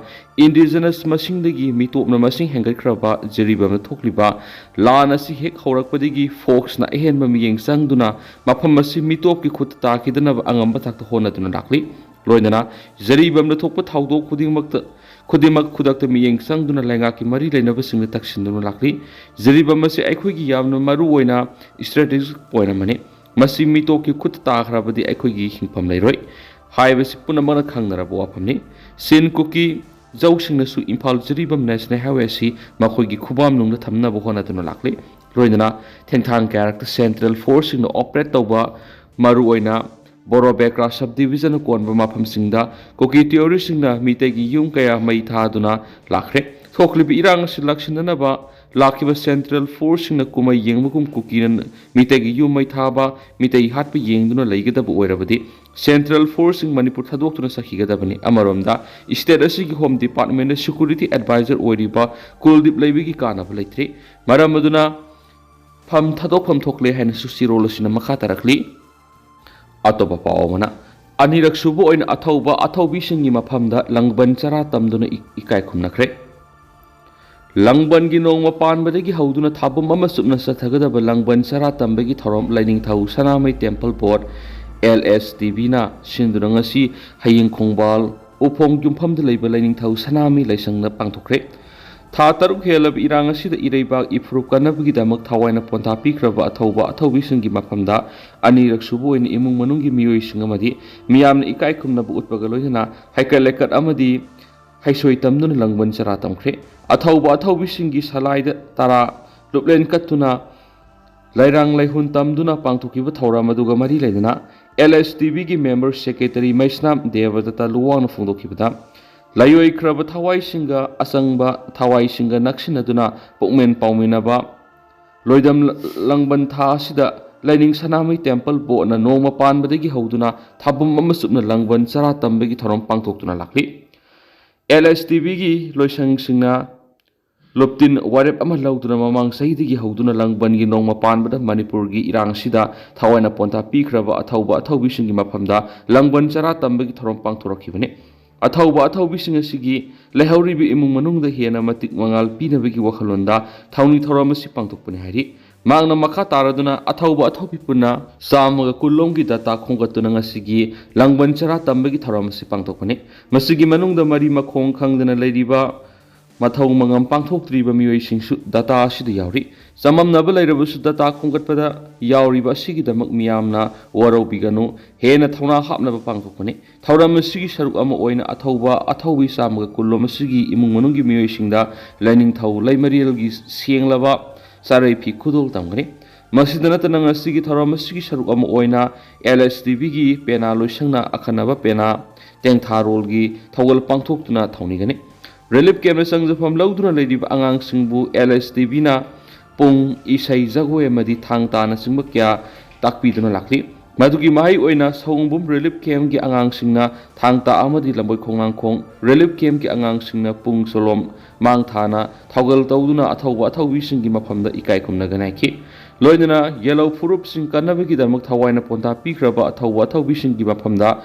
indigenous ꯃꯁꯤꯡꯗꯒꯤ ꯃꯤꯇꯣꯞꯅ ꯃꯁꯤꯡ ꯍꯦꯟꯒꯠꯈ꯭ꯔꯕ ꯖꯤꯔꯤꯕꯥꯝꯗ ꯊꯣꯛꯂꯤꯕ ꯂꯥꯟ ꯑꯁꯤ ꯍꯦꯛ ꯍꯧꯔꯛꯄꯗꯒꯤ ꯐꯣꯛꯁꯅ ꯑꯍꯦꯟꯕ ꯃꯤꯠꯌꯦꯡ ꯆꯪꯗꯨꯅ ꯃꯐꯝ ꯑꯁꯤ ꯃꯤꯇꯣꯞꯀꯤ ꯈꯨꯠꯇ ꯇꯥꯈꯤꯗꯅꯕ ꯑꯉꯝꯕ ꯊꯥꯛꯇ ꯍꯣꯠꯅꯗꯨꯅ ꯂꯥꯛꯂꯤ꯫ ꯂꯣꯏꯅꯅ ꯖꯤꯔꯤꯕꯥꯝꯗ ꯊꯣꯛꯄ ꯊꯧꯗꯣꯛ ꯈꯨꯗꯤꯡꯃꯛꯇ, ꯈꯨꯗꯤꯡꯃꯛ ꯈꯨꯗꯛꯇ ꯃꯤꯠꯌꯦꯡ ꯆꯪꯗꯨꯅ ꯂꯩꯉꯥꯛꯀꯤ ꯃꯔꯤ ꯂꯩꯅꯕꯁꯤꯡꯗ ꯇꯛꯁꯤꯟꯗꯨꯅ ꯂꯥꯛꯂꯤ꯫ ꯖꯤꯔꯤꯕꯥꯝ ꯑꯁꯤ ꯑꯩꯈꯣꯏꯒꯤ ꯌꯥꯝꯅ ꯃꯔꯨ ꯑꯣꯏꯅ strategic point ꯑꯃꯅꯤ꯫ ꯃꯁꯤ ꯃꯤꯇꯣꯞꯀꯤ ꯈꯨꯠꯇ ꯇꯥꯈ꯭ꯔꯕꯗꯤ ꯑꯩꯈꯣꯏꯒꯤ ꯍꯤꯡꯐꯝ ꯂꯩꯔꯣꯏ ꯍꯥꯏꯕꯁꯤ ꯄꯨꯝꯅꯃꯛꯅ ꯈꯪꯅꯔꯕ ꯋꯥꯐꯝꯅꯤ꯫ ꯆꯤꯟ ꯀꯨꯀꯤ ꯖꯧꯁꯤꯡꯅꯁꯨ ꯏꯝꯐꯥꯜ ꯖꯤꯔꯤꯕꯥꯝ National Highway ꯑꯁꯤ ꯃꯈꯣꯏꯒꯤ ꯈꯨꯕꯥꯝꯅꯨꯡꯗ ꯊꯝꯅꯕ ꯍꯣꯠꯅꯗꯨꯅ ꯂꯥꯛꯂꯤ꯫ ꯂꯣꯏꯅꯅ ꯊꯦꯡꯊꯥꯡ ꯀꯌꯥꯔꯛꯇ Central Forceꯁꯤꯡꯅ operate ꯇꯧꯕ, ꯃꯔꯨꯑꯣꯏꯅ ꯕꯣꯔꯣꯕꯦꯀ꯭ꯔꯥ sub division ꯀꯣꯟꯕ ꯃꯐꯝꯁꯤꯡꯗ ꯀꯨꯀꯤ ꯇꯤꯑꯣꯔꯤꯁꯁꯤꯡꯅ ꯃꯤꯇꯩꯒꯤ ꯌꯨꯝ ꯀꯌꯥ ꯃꯩ ꯊꯥꯗꯨꯅ ꯂꯥꯛꯈ꯭ꯔꯦ꯫ ꯊꯣꯛꯂꯤꯕ ꯏꯔꯥꯡ ꯑꯁꯤ ꯂꯥꯛꯁꯤꯟꯅꯅꯕ ꯂꯥꯛꯈꯤꯕ Central Forceꯁꯤꯡꯅ ꯀꯨꯝꯍꯩ ꯌꯦꯡꯕꯒꯨꯝ ꯀꯨꯀꯤꯅ ꯃꯤꯇꯩꯒꯤ ꯌꯨꯝ ꯃꯩ ꯊꯥꯕ, ꯃꯤꯇꯩ ꯍꯥꯠꯄ ꯌꯦꯡꯗꯨꯅ ꯂꯩꯒꯗꯕ ꯑꯣꯏꯔꯕꯗꯤ Central Forceꯁꯤꯡ ꯃꯅꯤꯄꯨꯔ ꯊꯥꯗꯣꯛꯇꯨꯅ ꯆꯠꯈꯤꯒꯗꯕꯅꯤ꯫ ꯑꯃꯔꯣꯝꯗ state ꯑꯁꯤꯒꯤ Home Departmentꯗ Security Advisor ꯑꯣꯏꯔꯤꯕ ꯀꯨꯜꯗꯤꯞ ꯂꯩꯕꯒꯤ ꯀꯥꯟꯅꯕ ꯂꯩꯇ꯭ꯔꯤ꯫ ꯃꯔꯝ ꯑꯗꯨꯅ ꯐꯝ ꯊꯥꯗꯣꯛꯐꯝ ꯊꯣꯛꯂꯦ ꯍꯥꯏꯅꯁꯨ ꯆꯤꯔꯣꯜ ꯑꯁꯤꯅ ꯃꯈꯥ ꯇꯥꯔꯛꯂꯤ꯫ ꯑꯇꯣꯞꯄ ꯄꯥꯎ ꯑꯃꯅ, ꯑꯅꯤꯔꯛ ꯁꯨꯕ ꯑꯣꯏꯅ ꯑꯊꯧꯕ ꯑꯊꯧꯕꯤꯁꯤꯡꯒꯤ ꯃꯐꯝꯗ ꯂꯪꯕꯟ ꯆꯔꯥ ꯇꯝꯗꯨꯅ ꯏ-, ꯏꯀꯥꯏ ꯈꯨꯝꯅꯈ꯭ꯔꯦ꯫ ꯂꯪꯕꯟꯒꯤ ꯅꯣꯡꯃ ꯄꯥꯟꯕꯗꯒꯤ ꯍꯧꯗꯨꯅ ꯊꯥꯕꯨꯝ ꯑꯃ ꯆꯨꯞꯅ ꯆꯠꯊꯒꯗꯕ ꯂꯪꯕꯟ ꯆꯔꯥ ꯇꯝꯕꯒꯤ ꯊꯧꯔꯝ ꯂꯥꯏꯅꯤꯡꯊꯧ ꯁꯅꯥꯃꯍꯤ Temple Board, LSTBꯅ ꯁꯤꯟꯗꯨꯅ ꯉꯁꯤ ꯍꯌꯦꯡ ꯈꯣꯡꯕꯥꯜ ꯎꯐꯣꯡ ꯌꯨꯝꯐꯝꯗ ꯂꯩꯕ ꯂꯥꯏꯅꯤꯡꯊꯧ ꯁꯅꯥꯃꯍꯤ ꯂꯥꯏꯁꯪꯗ ꯄꯥꯡꯊꯣꯛꯈ꯭ꯔꯦ꯫ ꯊꯥ ꯇꯔꯨꯛ ꯍꯦꯜꯂꯕ ꯏꯔꯥꯡ ꯑꯁꯤꯗ ꯏꯔꯩꯕꯥꯛ ꯏꯐꯨꯔꯨꯞ ꯀꯟꯅꯕꯒꯤꯗꯃꯛ ꯊꯋꯥꯏꯅ ꯄꯣꯟꯊꯥ ꯄꯤꯈ꯭ꯔꯕ ꯑꯊꯧꯕ ꯑꯊꯧꯕꯤꯁꯤꯡꯒꯤ ꯃꯐꯝꯗ ꯑꯅꯤꯔꯛ ꯁꯨꯕ ꯑꯣꯏꯅ ꯏꯃꯨꯡ ꯃꯅꯨꯡꯒꯤ ꯃꯤꯑꯣꯏꯁꯤꯡ ꯑꯃꯗꯤ ꯃꯤꯌꯥꯝꯅ ꯏꯀꯥꯏ ꯈꯨꯝꯅꯕ ꯎꯠꯄꯒ ꯂꯣꯏꯅꯅ ꯍꯩꯀꯠ ꯂꯩꯀꯠ ꯑꯃꯗꯤ ꯍꯩꯁꯣꯏ ꯇꯝꯗꯨꯅ ꯂꯪꯕꯟ ꯆꯔꯥ ꯇꯝꯈ꯭ꯔꯦ꯫ ꯑꯊꯧꯕ ꯑꯊꯧꯕꯤꯁꯤꯡꯒꯤ ꯁꯂꯥꯏꯗ ꯇꯔꯥ ꯂꯨꯞꯂꯦꯟ ꯀꯠꯇꯨꯅ ꯂꯩꯔꯥꯡ ꯂꯩꯍꯨꯟ ꯇꯝꯗꯨꯅ ꯄꯥꯡꯊꯣꯛꯈꯤꯕ ꯊꯧꯔꯝ ꯑꯗꯨꯒ ꯃꯔꯤ ꯂꯩꯅꯅ LSTBꯒꯤ member secretary ꯃꯩꯁꯅꯥꯝ ꯗꯦꯕꯗꯠꯇ ꯂꯨꯋꯥꯡꯅ ꯐꯣꯡꯗꯣꯛꯈꯤꯕꯗ, ꯂꯥꯏꯑꯣꯏꯈ꯭ꯔꯕ ꯊꯋꯥꯏꯁꯤꯡꯒ ꯑꯆꯪꯕ ꯊꯋꯥꯏꯁꯤꯡꯒ ꯅꯛꯁꯤꯟꯅꯗꯨꯅ ꯄꯨꯛꯃꯦꯟ ꯄꯥꯎꯃꯤꯟꯅꯕ ꯂꯣꯏꯗꯝ ꯂꯪꯕꯟ ꯊꯥ ꯑꯁꯤꯗ ꯂꯥꯏꯅꯤꯡ ꯁꯅꯥꯃꯍꯤ Temple Boardꯅ ꯅꯣꯡꯃ ꯄꯥꯟꯕꯗꯒꯤ ꯍꯧꯗꯨꯅ ꯊꯥꯕꯨꯝ ꯑꯃ ꯆꯨꯞꯅ ꯂꯪꯕꯟ ꯆꯔꯥ ꯇꯝꯕꯒꯤ ꯊꯧꯔꯝ ꯄꯥꯡꯊꯣꯛꯇꯨꯅ ꯂꯥꯛꯂꯤ꯫ ꯑꯦꯜ ꯑꯦꯁ ꯇꯤ ꯚꯤꯒꯤ ꯂꯣꯏꯁꯪꯁꯤꯡꯅ ꯂꯨꯞꯇꯤꯟ ꯋꯥꯔꯦꯞ ꯑꯃ ꯂꯧꯗꯨꯅ ꯃꯃꯥꯡ ꯆꯍꯤꯗꯒꯤ ꯍꯧꯗꯨꯅ ꯂꯥꯡꯕꯟꯒꯤ ꯅꯣꯡꯃ ꯄꯥꯟꯕꯗ ꯃꯅꯤꯄꯨꯔꯒꯤ ꯏꯔꯥꯡꯁꯤꯗ ꯊꯋꯥꯏꯅ ꯄꯣꯟꯊꯥ ꯄꯤꯈ꯭ꯔꯕ ꯑꯊꯧꯕ ꯑꯊꯧꯕꯤꯁꯤꯡꯒꯤ ꯃꯐꯝꯗ ꯂꯥꯡꯕꯟ ꯆꯔꯥ ꯇꯝꯕꯒꯤ ꯊꯧꯔꯝ ꯄꯥꯡꯊꯣꯔꯛꯈꯤꯕꯅꯤ꯫ ꯑꯊꯧꯕ ꯑꯊꯧꯕꯤꯁꯤꯡ ꯑꯁꯤꯒꯤ ꯂꯩꯍꯧꯔꯤꯕ ꯏꯃꯨꯡ ꯃꯅꯨꯡꯗ ꯍꯦꯟꯅ ꯃꯇꯤꯛ ꯃꯉꯥꯜ ꯄꯤꯅꯕꯒꯤ ꯋꯥꯈꯜꯂꯣꯟꯗ ꯊꯧꯅꯤ ꯊꯧꯔꯝ ꯑꯁꯤ ꯄꯥꯡꯊꯣꯛꯄꯅꯤ ꯍꯥꯏꯔꯤ꯫ ꯃꯍꯥꯛꯅ ꯃꯈꯥ ꯇꯥꯔꯗꯨꯅ ꯑꯊꯧꯕ ꯑꯊꯧꯕꯤ ꯄꯨꯟꯅ ꯆꯥꯝꯃꯒ ꯀꯨꯟꯂꯣꯝꯒꯤ ꯗꯇꯥ ꯈꯣꯝꯒꯠꯇꯨꯅ ꯉꯁꯤꯒꯤ ꯂꯥꯡꯕꯟ ꯆꯔꯥ ꯇꯝꯕꯒꯤ ꯊꯧꯔꯝ ꯑꯁꯤ ꯄꯥꯡꯊꯣꯛꯄꯅꯤ꯫ ꯃꯁꯤꯒꯤ ꯃꯅꯨꯡꯗ ꯃꯔꯤ ꯃꯈꯣꯡ ꯈꯪꯗꯅ ꯂꯩꯔꯤꯕ, ꯃꯊꯧ ꯃꯉꯝ ꯄꯥꯡꯊꯣꯛꯇ꯭ꯔꯤꯕ ꯃꯤꯑꯣꯏꯁꯤꯡꯁꯨ ꯗꯇꯥ ꯑꯁꯤꯗ ꯌꯥꯎꯔꯤ꯫ ꯆꯃꯝꯅꯕ ꯂꯩꯔꯕꯁꯨ ꯗꯇꯥ ꯈꯣꯝꯒꯠꯄꯗ ꯌꯥꯎꯔꯤꯕ ꯑꯁꯤꯒꯤꯗꯃꯛ ꯃꯤꯌꯥꯝꯅ ꯋꯥꯔꯧꯕꯤꯒꯅꯨ, ꯍꯦꯟꯅ ꯊꯧꯅꯥ ꯍꯥꯞꯅꯕ ꯄꯥꯡꯊꯣꯛꯄꯅꯤ꯫ ꯊꯧꯔꯝ ꯑꯁꯤꯒꯤ ꯁꯔꯨꯛ ꯑꯃ ꯑꯣꯏꯅ ꯑꯊꯧꯕ ꯑꯊꯧꯕꯤ ꯆꯥꯝꯃꯒ ꯀꯨꯟꯂꯣꯝ ꯑꯁꯤꯒꯤ ꯏꯃꯨꯡ ꯃꯅꯨꯡꯒꯤ ꯃꯤꯑꯣꯏꯁꯤꯡꯗ ꯂꯥꯏꯅꯤꯡꯊꯧ ꯂꯩꯃꯔꯦꯜꯒꯤ ꯁꯦꯡꯂꯕ ꯆꯥꯔꯩ ꯐꯤ ꯈꯨꯗꯣꯜ ꯇꯝꯒꯅꯤ꯫ ꯃꯁꯤꯗ ꯅꯠꯇꯅ ꯉꯁꯤꯒꯤ ꯊꯧꯔꯝ ꯑꯁꯤꯒꯤ ꯁꯔꯨꯛ ꯑꯃ ꯑꯣꯏꯅ ꯑꯦꯜ ꯑꯦꯁ ꯇꯤ ꯚꯤꯒꯤ ꯄꯦꯅꯥ ꯂꯣꯏꯁꯪꯅ ꯑꯈꯟꯅꯕ ꯄꯦꯅꯥ ꯇꯦꯡꯊꯥꯔꯣꯜꯒꯤ ꯊꯧꯒꯜ ꯄꯥꯡꯊꯣꯛꯇꯨꯅ ꯊꯧꯅꯤꯒꯅꯤ꯫ ꯔꯤꯂꯤꯐ ꯀꯦꯝꯞꯇ ꯆꯪꯖꯐꯝ ꯂꯧꯗꯨꯅ ꯂꯩꯔꯤꯕ ꯑꯉꯥꯡꯁꯤꯡꯕꯨ ꯑꯦꯜ ꯑꯦꯁ ꯇꯤ ꯚꯤꯅ ꯄꯨꯡ, ꯏꯁꯩ, ꯖꯒꯣꯏ ꯑꯃꯗꯤ ꯊꯥꯡ ꯇꯥꯅꯆꯤꯡꯕ ꯀꯌꯥ ꯇꯥꯛꯄꯤꯗꯨꯅ ꯂꯥꯛꯂꯤ꯫ ꯃꯗꯨꯒꯤ ꯃꯍꯩ ꯑꯣꯏꯅ ꯁꯑꯣꯝꯕꯨꯡ ꯔꯤꯂꯤꯐ ꯀꯦꯝꯞꯀꯤ ꯑꯉꯥꯡꯁꯤꯡꯅ ꯊꯥꯡ ꯇꯥ ꯑꯃꯗꯤ ꯂꯝꯕꯣꯏ ꯈꯣꯡꯅꯥꯡꯈꯣꯡ ꯔꯤꯂꯤꯐ ꯀꯦꯝꯞꯀꯤ ꯑꯉꯥꯡꯁꯤꯡꯅ ꯄꯨꯡ ꯆꯣꯂꯣꯝ ꯃꯥꯡ ꯊꯥꯅ ꯊꯧꯒꯜ ꯇꯧꯗꯨꯅ ꯑꯊꯧꯕ ꯑꯊꯧꯕꯤꯁꯤꯡꯒꯤ ꯃꯐꯝꯗ ꯏꯀꯥꯏ ꯈꯨꯝꯅꯒꯅꯤ ꯍꯥꯏꯈꯤ꯫ ꯂꯣꯏꯅꯅ ꯌꯦꯜꯍꯧ ꯐꯨꯔꯨꯞꯁꯤꯡ ꯀꯟꯅꯕꯒꯤꯗꯃꯛ ꯊꯋꯥꯏꯅ ꯄꯣꯟꯊꯥ ꯄꯤꯈ꯭ꯔꯕ ꯑꯊꯧꯕ ꯑꯊꯧꯕꯤꯁꯤꯡꯒꯤ ꯃꯐꯝꯗ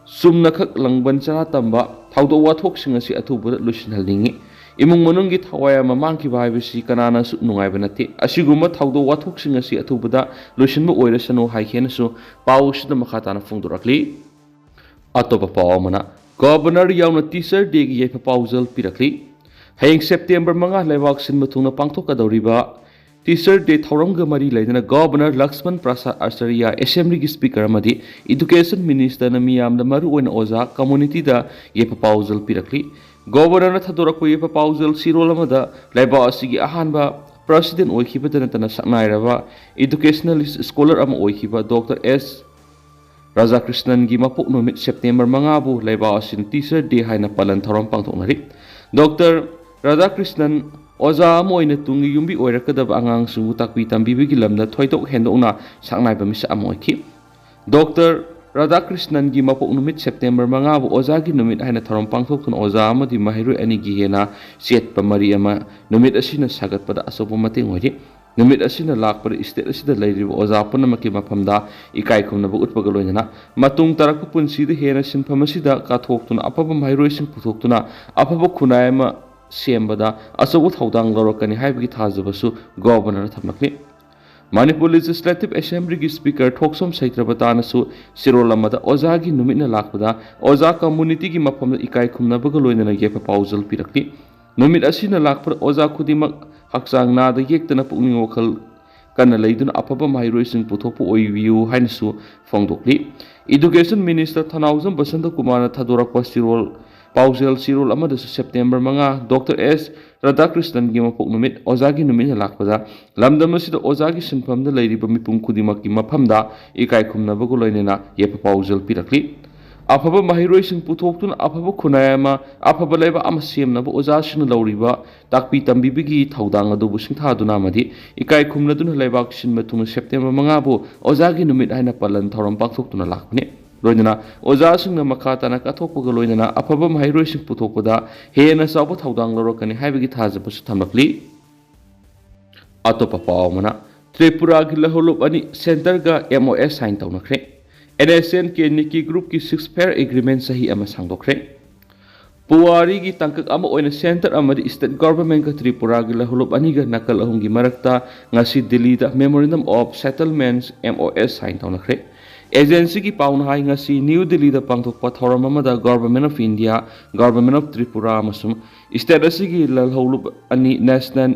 ꯆꯨꯝꯅꯈꯛ ꯂꯥꯡꯕꯟ ꯆꯔꯥ ꯇꯝꯕ, ꯊꯧꯗꯣꯛ ꯋꯥꯊꯣꯛꯁꯤꯡ ꯑꯁꯤ ꯑꯊꯨꯕꯗ ꯂꯣꯏꯁꯤꯟꯍꯟꯅꯤꯡꯏ꯫ ꯏꯃꯨꯡ ꯃꯅꯨꯡꯒꯤ ꯊꯋꯥꯏ ꯑꯃ ꯃꯥꯡꯈꯤꯕ ꯍꯥꯏꯕꯁꯤ ꯀꯅꯥꯅꯁꯨ ꯅꯨꯡꯉꯥꯏꯕ ꯅꯠꯇꯦ꯫ ꯑꯁꯤꯒꯨꯝꯕ ꯊꯧꯗꯣꯛ ꯋꯥꯊꯣꯛꯁꯤꯡ ꯑꯁꯤ ꯑꯊꯨꯕꯗ ꯂꯣꯏꯁꯤꯟꯕ ꯑꯣꯏꯔꯁꯅꯨ ꯍꯥꯏꯈꯤꯅꯁꯨ ꯄꯥꯎ ꯑꯁꯤꯗ ꯃꯈꯥ ꯇꯥꯅ ꯐꯣꯡꯗꯣꯔꯛꯂꯤ꯫ ꯑꯇꯣꯞꯄ ꯄꯥꯎ ꯑꯃꯅ, ꯒꯣꯚꯔꯅꯔ ꯌꯥꯎꯅ ꯇꯤꯆꯔ ꯗꯦꯒꯤ ꯌꯥꯏꯐ ꯄꯥꯎꯖꯦꯜ ꯄꯤꯔꯛꯂꯤ꯫ ꯍꯌꯦꯡ ꯁꯦꯞꯇꯦꯝꯕꯔ ꯃꯉꯥ ꯂꯩꯕꯥꯛ ꯁꯤꯟꯕ ꯊꯨꯡꯅ ꯄꯥꯡꯊꯣꯛꯀꯗꯧꯔꯤꯕ ꯇꯤꯆꯔ ꯗꯦ ꯊꯧꯔꯝꯒ ꯃꯔꯤ ꯂꯩꯅꯅ ꯒꯣꯚꯔꯅꯔ ꯂꯛꯁꯃꯟ ꯄ꯭ꯔꯁꯥꯗ ꯑꯥꯆꯥꯔꯌ, ꯑꯦꯁꯦꯝꯕ꯭ꯂꯤꯒꯤ ꯁ꯭ꯄꯤꯀꯔ ꯑꯃꯗꯤ ꯏꯗꯨꯀꯦꯁꯟ ꯃꯤꯅꯤꯁꯇꯔꯅ ꯃꯤꯌꯥꯝꯗ, ꯃꯔꯨꯑꯣꯏꯅ ꯑꯣꯖꯥ ꯀꯝꯃꯨꯅꯤꯇꯤꯗ ꯌꯥꯏꯐ ꯄꯥꯎꯖꯦꯜ ꯄꯤꯔꯛꯂꯤ꯫ ꯒꯣꯚꯔꯅꯔꯅ ꯊꯥꯗꯣꯔꯛꯄ ꯌꯥꯏꯐ ꯄꯥꯎꯖꯦꯜ ꯆꯦꯔꯣꯜ ꯑꯃꯗ ꯂꯩꯕꯥꯛ ꯑꯁꯤꯒꯤ ꯑꯍꯥꯟꯕ ꯄ꯭ꯔꯁꯤꯗꯦꯟ ꯑꯣꯏꯈꯤꯕꯇ ꯅꯠꯇꯅ ꯁꯛꯅꯥꯏꯔꯕ ꯏꯗꯨꯀꯦꯁꯅꯦꯂꯤꯁ ꯁ꯭ꯀꯣꯂꯔ ꯑꯃ ꯑꯣꯏꯈꯤꯕ ꯗꯣꯛꯇꯔ ꯑꯦꯁ ꯔꯥꯙꯥꯀ꯭ꯔꯤꯁꯅꯟꯒꯤ ꯃꯄꯣꯛ ꯅꯨꯃꯤꯠ ꯁꯦꯞꯇꯦꯝꯕꯔ ꯃꯉꯥꯕꯨ ꯂꯩꯕꯥꯛ ꯑꯁꯤꯅ ꯇꯤꯆꯔ ꯗꯦ ꯍꯥꯏꯅ ꯄꯥꯂꯟ ꯊꯧꯔꯝ ꯄꯥꯡꯊꯣꯛꯅꯔꯤ꯫ ꯗꯣꯛꯇꯔ ꯔꯥꯙꯥꯀ꯭ꯔꯤꯁꯅꯟ ꯑꯣꯖꯥ ꯑꯃ ꯑꯣꯏꯅ ꯇꯨꯡꯒꯤ ꯌꯨꯝꯕꯤ ꯑꯣꯏꯔꯛꯀꯗꯕ ꯑꯉꯥꯡꯁꯤꯡꯕꯨ ꯇꯥꯛꯄꯤ ꯇꯝꯕꯤꯕꯒꯤ ꯂꯝꯗ ꯊꯣꯏꯗꯣꯛ ꯍꯦꯟꯗꯣꯛꯅ ꯁꯛꯅꯥꯏꯕ ꯃꯤꯁꯛ ꯑꯃ ꯑꯣꯏꯈꯤ꯫ ꯗꯣꯛꯇꯔ ꯔꯥꯙꯥꯀ꯭ꯔꯤꯁꯅꯟꯒꯤ ꯃꯄꯣꯛ ꯅꯨꯃꯤꯠ ꯁꯦꯞꯇꯦꯝꯕꯔ ꯃꯉꯥꯕꯨ ꯑꯣꯖꯥꯒꯤ ꯅꯨꯃꯤꯠ ꯍꯥꯏꯅ ꯊꯧꯔꯝ ꯄꯥꯡꯊꯣꯛꯇꯨꯅ ꯑꯣꯖꯥ ꯑꯃꯗꯤ ꯃꯍꯩꯔꯣꯏ ꯑꯅꯤꯒꯤ ꯍꯦꯟꯅ ꯆꯦꯠꯄ ꯃꯔꯤ ꯑꯃ ꯅꯨꯃꯤꯠ ꯑꯁꯤꯅ ꯁꯥꯒꯠꯄꯗ ꯑꯆꯧꯕ ꯃꯇꯦꯡ ꯑꯣꯏꯔꯤ꯫ ꯅꯨꯃꯤꯠ ꯑꯁꯤꯅ ꯂꯥꯛꯄꯗ ꯏꯁꯇꯦꯠ ꯑꯁꯤꯗ ꯂꯩꯔꯤꯕ ꯑꯣꯖꯥ ꯄꯨꯝꯅꯃꯛꯀꯤ ꯃꯐꯝꯗ ꯏꯀꯥꯏ ꯈꯨꯝꯅꯕ ꯎꯠꯄꯒ ꯂꯣꯏꯅꯅ ꯃꯇꯨꯡ ꯇꯥꯔꯛꯄ ꯄꯨꯟꯁꯤꯗ ꯍꯦꯟꯅ ꯁꯤꯟꯐꯝ ꯑꯁꯤꯗ ꯀꯠꯊꯣꯛꯇꯨꯅ ꯑꯐꯕ ꯃꯍꯩꯔꯣꯏꯁꯤꯡ ꯄꯨꯊꯣꯛꯇꯨꯅ ꯑꯐꯕ ꯈꯨꯟꯅꯥꯏ ꯑꯃ ꯁꯦꯝꯕꯗ ꯑꯆꯧꯕ ꯊꯧꯗꯥꯡ ꯂꯧꯔꯛꯀꯅꯤ ꯍꯥꯏꯕꯒꯤ ꯊꯥꯖꯕꯁꯨ ꯒꯣꯚꯔꯅꯔꯅ ꯊꯝꯂꯛꯂꯤ꯫ ꯃꯅꯤꯄꯨꯔ ꯂꯦꯖꯤꯁꯂꯦꯇꯤꯚ ꯑꯦꯁꯦꯝꯕ꯭ꯂꯤꯒꯤ ꯁ꯭ꯄꯤꯀꯔ ꯊꯣꯛꯆꯣꯝ ꯁꯩꯇ꯭ꯔꯕꯇꯥꯅꯁꯨ ꯆꯦꯔꯣꯜ ꯑꯃꯗ ꯑꯣꯖꯥꯒꯤ ꯅꯨꯃꯤꯠꯅ ꯂꯥꯛꯄꯗ ꯑꯣꯖꯥ ꯀꯝꯃꯨꯅꯤꯇꯤꯒꯤ ꯃꯐꯝꯗ ꯏꯀꯥꯏ ꯈꯨꯝꯅꯕꯒ ꯂꯣꯏꯅꯅ ꯌꯥꯏꯐ ꯄꯥꯎꯖꯦꯜ ꯄꯤꯔꯛꯂꯤ꯫ ꯅꯨꯃꯤꯠ ꯑꯁꯤꯅ ꯂꯥꯛꯄꯗ ꯑꯣꯖꯥ ꯈꯨꯗꯤꯡꯃꯛ ꯍꯛꯆꯥꯡ ꯅꯥꯗ ꯌꯦꯛꯇꯅ ꯄꯨꯛꯅꯤꯡ ꯋꯥꯈꯜ ꯀꯟꯅ ꯂꯩꯗꯨꯅ ꯑꯐꯕ ꯃꯍꯩꯔꯣꯏꯁꯤꯡ ꯄꯨꯊꯣꯛꯄ ꯑꯣꯏꯕꯤꯌꯨ ꯍꯥꯏꯅꯁꯨ ꯐꯣꯡꯗꯣꯛꯂꯤ꯫ ꯏꯗꯨꯀꯦꯁꯟ ꯃꯤꯅꯤꯁꯇꯔ ꯊꯅꯥꯎꯖꯝ ꯕꯁꯟꯇ ꯀꯨꯃꯥꯔꯅ ꯊꯥꯗꯣꯔꯛꯄ ꯆꯦꯔꯣꯜ ꯄꯥꯎꯖꯦꯜ ꯆꯦꯔꯣꯜ ꯑꯃꯗꯁꯨ ꯁꯦꯞꯇꯦꯝꯕꯔ ꯃꯉꯥ ꯗꯣꯛꯇꯔ ꯑꯦꯁ ꯔꯥꯙꯥꯀ꯭ꯔꯤꯁꯅꯟꯒꯤ ꯃꯄꯣꯛ ꯅꯨꯃꯤꯠ ꯑꯣꯖꯥꯒꯤ ꯅꯨꯃꯤꯠꯅ ꯂꯥꯛꯄꯗ ꯂꯝꯗꯝ ꯑꯁꯤꯗ ꯑꯣꯖꯥꯒꯤ ꯁꯤꯟꯐꯝꯗ ꯂꯩꯔꯤꯕ ꯃꯤꯄꯨꯝ ꯈꯨꯗꯤꯡꯃꯛꯀꯤ ꯃꯐꯝꯗ ꯏꯀꯥꯏ ꯈꯨꯝꯅꯕꯒ ꯂꯣꯏꯅꯅ ꯌꯥꯏꯐ ꯄꯥꯎꯖꯦꯜ ꯄꯤꯔꯛꯂꯤ꯫ ꯑꯐꯕ ꯃꯍꯩꯔꯣꯏꯁꯤꯡ ꯄꯨꯊꯣꯛꯇꯨꯅ ꯑꯐꯕ ꯈꯨꯟꯅꯥꯏ ꯑꯃ, ꯑꯐꯕ ꯂꯩꯕꯥꯛ ꯑꯃ ꯁꯦꯝꯅꯕ ꯑꯣꯖꯥꯁꯤꯡꯅ ꯂꯧꯔꯤꯕ ꯇꯥꯛꯄꯤ ꯇꯝꯕꯤꯕꯒꯤ ꯊꯧꯗꯥꯡ ꯑꯗꯨꯕꯨ ꯁꯤꯡꯊꯥꯗꯨꯅ ꯑꯃꯗꯤ ꯏꯀꯥꯏ ꯈꯨꯝꯅꯗꯨꯅ ꯂꯩꯕꯥꯛ ꯁꯤꯟꯕ ꯊꯨꯡꯅ ꯁꯦꯞꯇꯦꯝꯕꯔ ꯃꯉꯥꯕꯨ ꯑꯣꯖꯥꯒꯤ ꯅꯨꯃꯤꯠ ꯍꯥꯏꯅ ꯄꯥꯂꯟ ꯊꯧꯔꯝ ꯄꯥꯡꯊꯣꯛꯇꯨꯅ ꯂꯥꯛꯄꯅꯤ꯫ ꯂꯣꯏꯅꯅ ꯑꯣꯖꯥꯁꯤꯡꯅ ꯃꯈꯥ ꯇꯥꯅ ꯀꯠꯊꯣꯛꯄꯒ ꯂꯣꯏꯅꯅ ꯑꯐꯕ ꯃꯍꯩꯔꯣꯏꯁꯤꯡ ꯄꯨꯊꯣꯛꯄꯗ ꯍꯦꯟꯅ ꯆꯥꯎꯕ ꯊꯧꯗꯥꯡ ꯂꯧꯔꯛꯀꯅꯤ ꯍꯥꯏꯕꯒꯤ ꯊꯥꯖꯕꯁꯨ ꯊꯝꯂꯛꯂꯤ꯫ ꯑꯇꯣꯞꯄ ꯄꯥꯎ ꯑꯃꯅ, ꯇ꯭ꯔꯤꯄꯨꯔꯥꯒꯤ ꯂꯧꯍꯧꯂꯨꯞ ꯑꯅꯤ ꯁꯦꯟꯇꯔꯒ ꯑꯦꯝ ꯑꯣ ꯑꯦꯁ ꯁꯥꯏꯟ ꯇꯧꯅꯈ꯭ꯔꯦ꯫ ꯑꯦꯟ ꯑꯦꯁ ꯑꯦꯟ ꯀꯦ ꯅꯤꯀꯤ ꯒ꯭ꯔꯨꯞꯀꯤ ꯁꯤꯛꯁ ꯐꯦꯌꯔ ꯑꯦꯒ꯭ꯔꯤꯃꯦꯟ ꯆꯍꯤ ꯑꯃ ꯁꯥꯡꯗꯣꯛꯈ꯭ꯔꯦ꯫ ꯄꯨꯋꯥꯔꯤꯒꯤ ꯇꯥꯡꯀꯛ ꯑꯃ ꯑꯣꯏꯅ ꯁꯦꯟꯇꯔ ꯑꯃꯗꯤ ꯁ꯭ꯇꯦꯠ ꯒꯚꯔꯟꯃꯦꯟꯠꯀ ꯇ꯭ꯔꯤꯄꯨꯔꯥꯒꯤ ꯂꯧꯍꯧꯂꯨꯞ ꯑꯅꯤꯒ ꯅꯥꯀꯜ ꯑꯍꯨꯝꯒꯤ ꯃꯔꯛꯇ ꯉꯁꯤ ꯗꯤꯜꯂꯤꯗ Memorandum of Settlements, M O S, sign ꯇꯧꯅꯈ꯭ꯔꯦ꯫ ꯑꯦꯖꯦꯟꯁꯤꯒꯤ ꯄꯥꯎꯅ ꯍꯥꯏ, ꯉꯁꯤ ꯅ꯭ꯌꯨ ꯗꯤꯜꯂꯤꯗ ꯄꯥꯡꯊꯣꯛꯄ ꯊꯧꯔꯝ ꯑꯃꯗ Government of India, Government of Tripura ꯑꯃꯁꯨꯡ ꯁ꯭ꯇꯦꯠ ꯑꯁꯤꯒꯤ ꯂꯧꯍꯧꯂꯨꯞ ꯑꯅꯤ National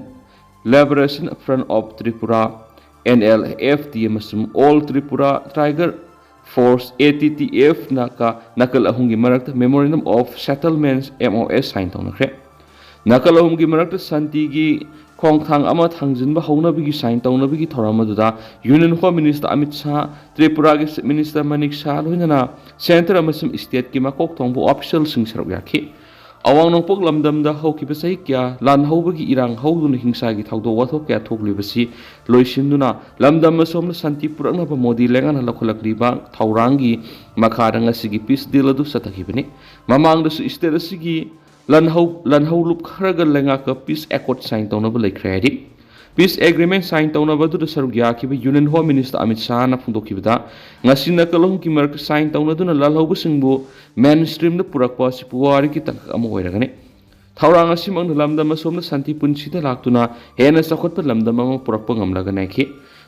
Liberation Front of Tripura, N L F T, ꯑꯃꯁꯨꯡ All Tripura Tiger Force, A T T F, ꯅꯥꯀꯥ ꯅꯥꯀꯜ ꯑꯍꯨꯝꯒꯤ ꯃꯔꯛꯇ Memorandum of Settlements, M O S, sign ꯇꯧꯅꯈ꯭ꯔꯦ꯫ ꯅꯥꯀꯜ ꯑꯍꯨꯝꯒꯤ ꯃꯔꯛꯇ ꯁꯥꯟꯇꯤꯒꯤ ꯈꯣꯡꯊꯥꯡ ꯑꯃ ꯊꯥꯡꯖꯤꯟꯕ ꯍꯧꯅꯕꯒꯤ ꯁꯥꯏꯟ ꯇꯧꯅꯕꯒꯤ ꯊꯧꯔꯝ ꯑꯗꯨꯗ Union Home Minister Amit Shah, ꯇ꯭ꯔꯤꯄꯨꯔꯥꯒꯤ Chief Minister Manik Shah, ꯂꯣꯏꯅꯅ ꯁꯦꯟꯇꯔ ꯑꯃꯁꯨꯡ ꯁ꯭ꯇꯦꯠꯀꯤ ꯃꯀꯣꯛ ꯊꯣꯡꯕ ꯑꯣꯐꯤꯁꯤꯌꯦꯜꯁꯤꯡ ꯁꯔꯨꯛ ꯌꯥꯈꯤ꯫ ꯑꯋꯥꯡ ꯅꯣꯡꯄꯣꯛ ꯂꯝꯗꯝꯗ ꯍꯧꯈꯤꯕ ꯆꯍꯤ ꯀꯌꯥ ꯂꯥꯟ ꯍꯧꯕꯒꯤ ꯏꯔꯥꯡ ꯍꯧꯗꯨꯅ ꯍꯤꯡꯁꯥꯒꯤ ꯊꯧꯗꯣꯛ ꯋꯥꯊꯣꯛ ꯀꯌꯥ ꯊꯣꯛꯂꯤꯕꯁꯤ ꯂꯣꯏꯁꯤꯟꯗꯨꯅ ꯂꯝꯗꯝ ꯑꯁꯣꯝꯅ ꯁꯥꯟꯇꯤ ꯄꯨꯔꯛꯅꯕ ꯃꯣꯗꯤ ꯂꯩꯉꯥꯛꯅ ꯂꯧꯈꯠꯂꯛꯂꯤꯕ ꯊꯧꯔꯥꯡꯒꯤ ꯃꯈꯥꯗ ꯉꯁꯤꯒꯤ ꯄꯤꯁ ꯗꯤꯜ ꯑꯗꯨ ꯆꯠꯊꯈꯤꯕꯅꯤ꯫ ꯃꯃꯥꯡꯗꯁꯨ ꯁ꯭ꯇꯦꯠ ꯑꯁꯤꯒꯤ ꯂꯥꯟꯍꯧ ꯂꯥꯟꯍꯧ ꯂꯨꯞ ꯈꯔꯒ ꯂꯩꯉꯥꯛꯀ ꯄꯤꯁ ꯑꯦꯀꯣꯔꯗ ꯁꯥꯏꯟ ꯇꯧꯅꯕ ꯂꯩꯈ꯭ꯔꯦ ꯍꯥꯏꯔꯤ꯫ ꯄꯤꯁ ꯑꯦꯒ꯭ꯔꯤꯃꯦꯟ ꯁꯥꯏꯟ ꯇꯧꯅꯕ ꯑꯗꯨꯗ ꯁꯔꯨꯛ ꯌꯥꯈꯤꯕ ꯌꯨꯅꯤꯌꯟ ꯍꯣꯝ ꯃꯤꯅꯤꯁꯇꯔ ꯑꯃꯤꯠ ꯁꯥꯍꯅ ꯐꯣꯡꯗꯣꯛꯈꯤꯕꯗ, ꯉꯁꯤ ꯅꯥꯀꯜ ꯑꯍꯨꯝꯒꯤ ꯃꯔꯛꯇ ꯁꯥꯏꯟ ꯇꯧꯅꯗꯨꯅ ꯂꯥꯜꯍꯧꯕꯁꯤꯡꯕꯨ ꯃꯦꯟ ꯁ꯭ꯇ꯭ꯔꯤꯝꯗ ꯄꯨꯔꯛꯄ ꯑꯁꯤ ꯄꯨꯋꯥꯔꯤꯒꯤ ꯇꯥꯡꯀꯛ ꯑꯃ ꯑꯣꯏꯔꯒꯅꯤ꯫ ꯊꯧꯔꯥꯡ ꯑꯁꯤꯃꯛꯅ ꯂꯝꯗꯝ ꯑꯁꯣꯝꯗ ꯁꯥꯟꯇꯤ ꯄꯨꯟꯁꯤꯗ ꯂꯥꯛꯇꯨꯅ ꯍꯦꯟꯅ ꯆꯥꯎꯈꯠꯄ ꯂꯝꯗꯝ ꯑꯃ ꯄꯨꯔꯛꯄ ꯉꯝꯂꯒꯅꯤ ꯍꯥꯏꯈꯤ꯫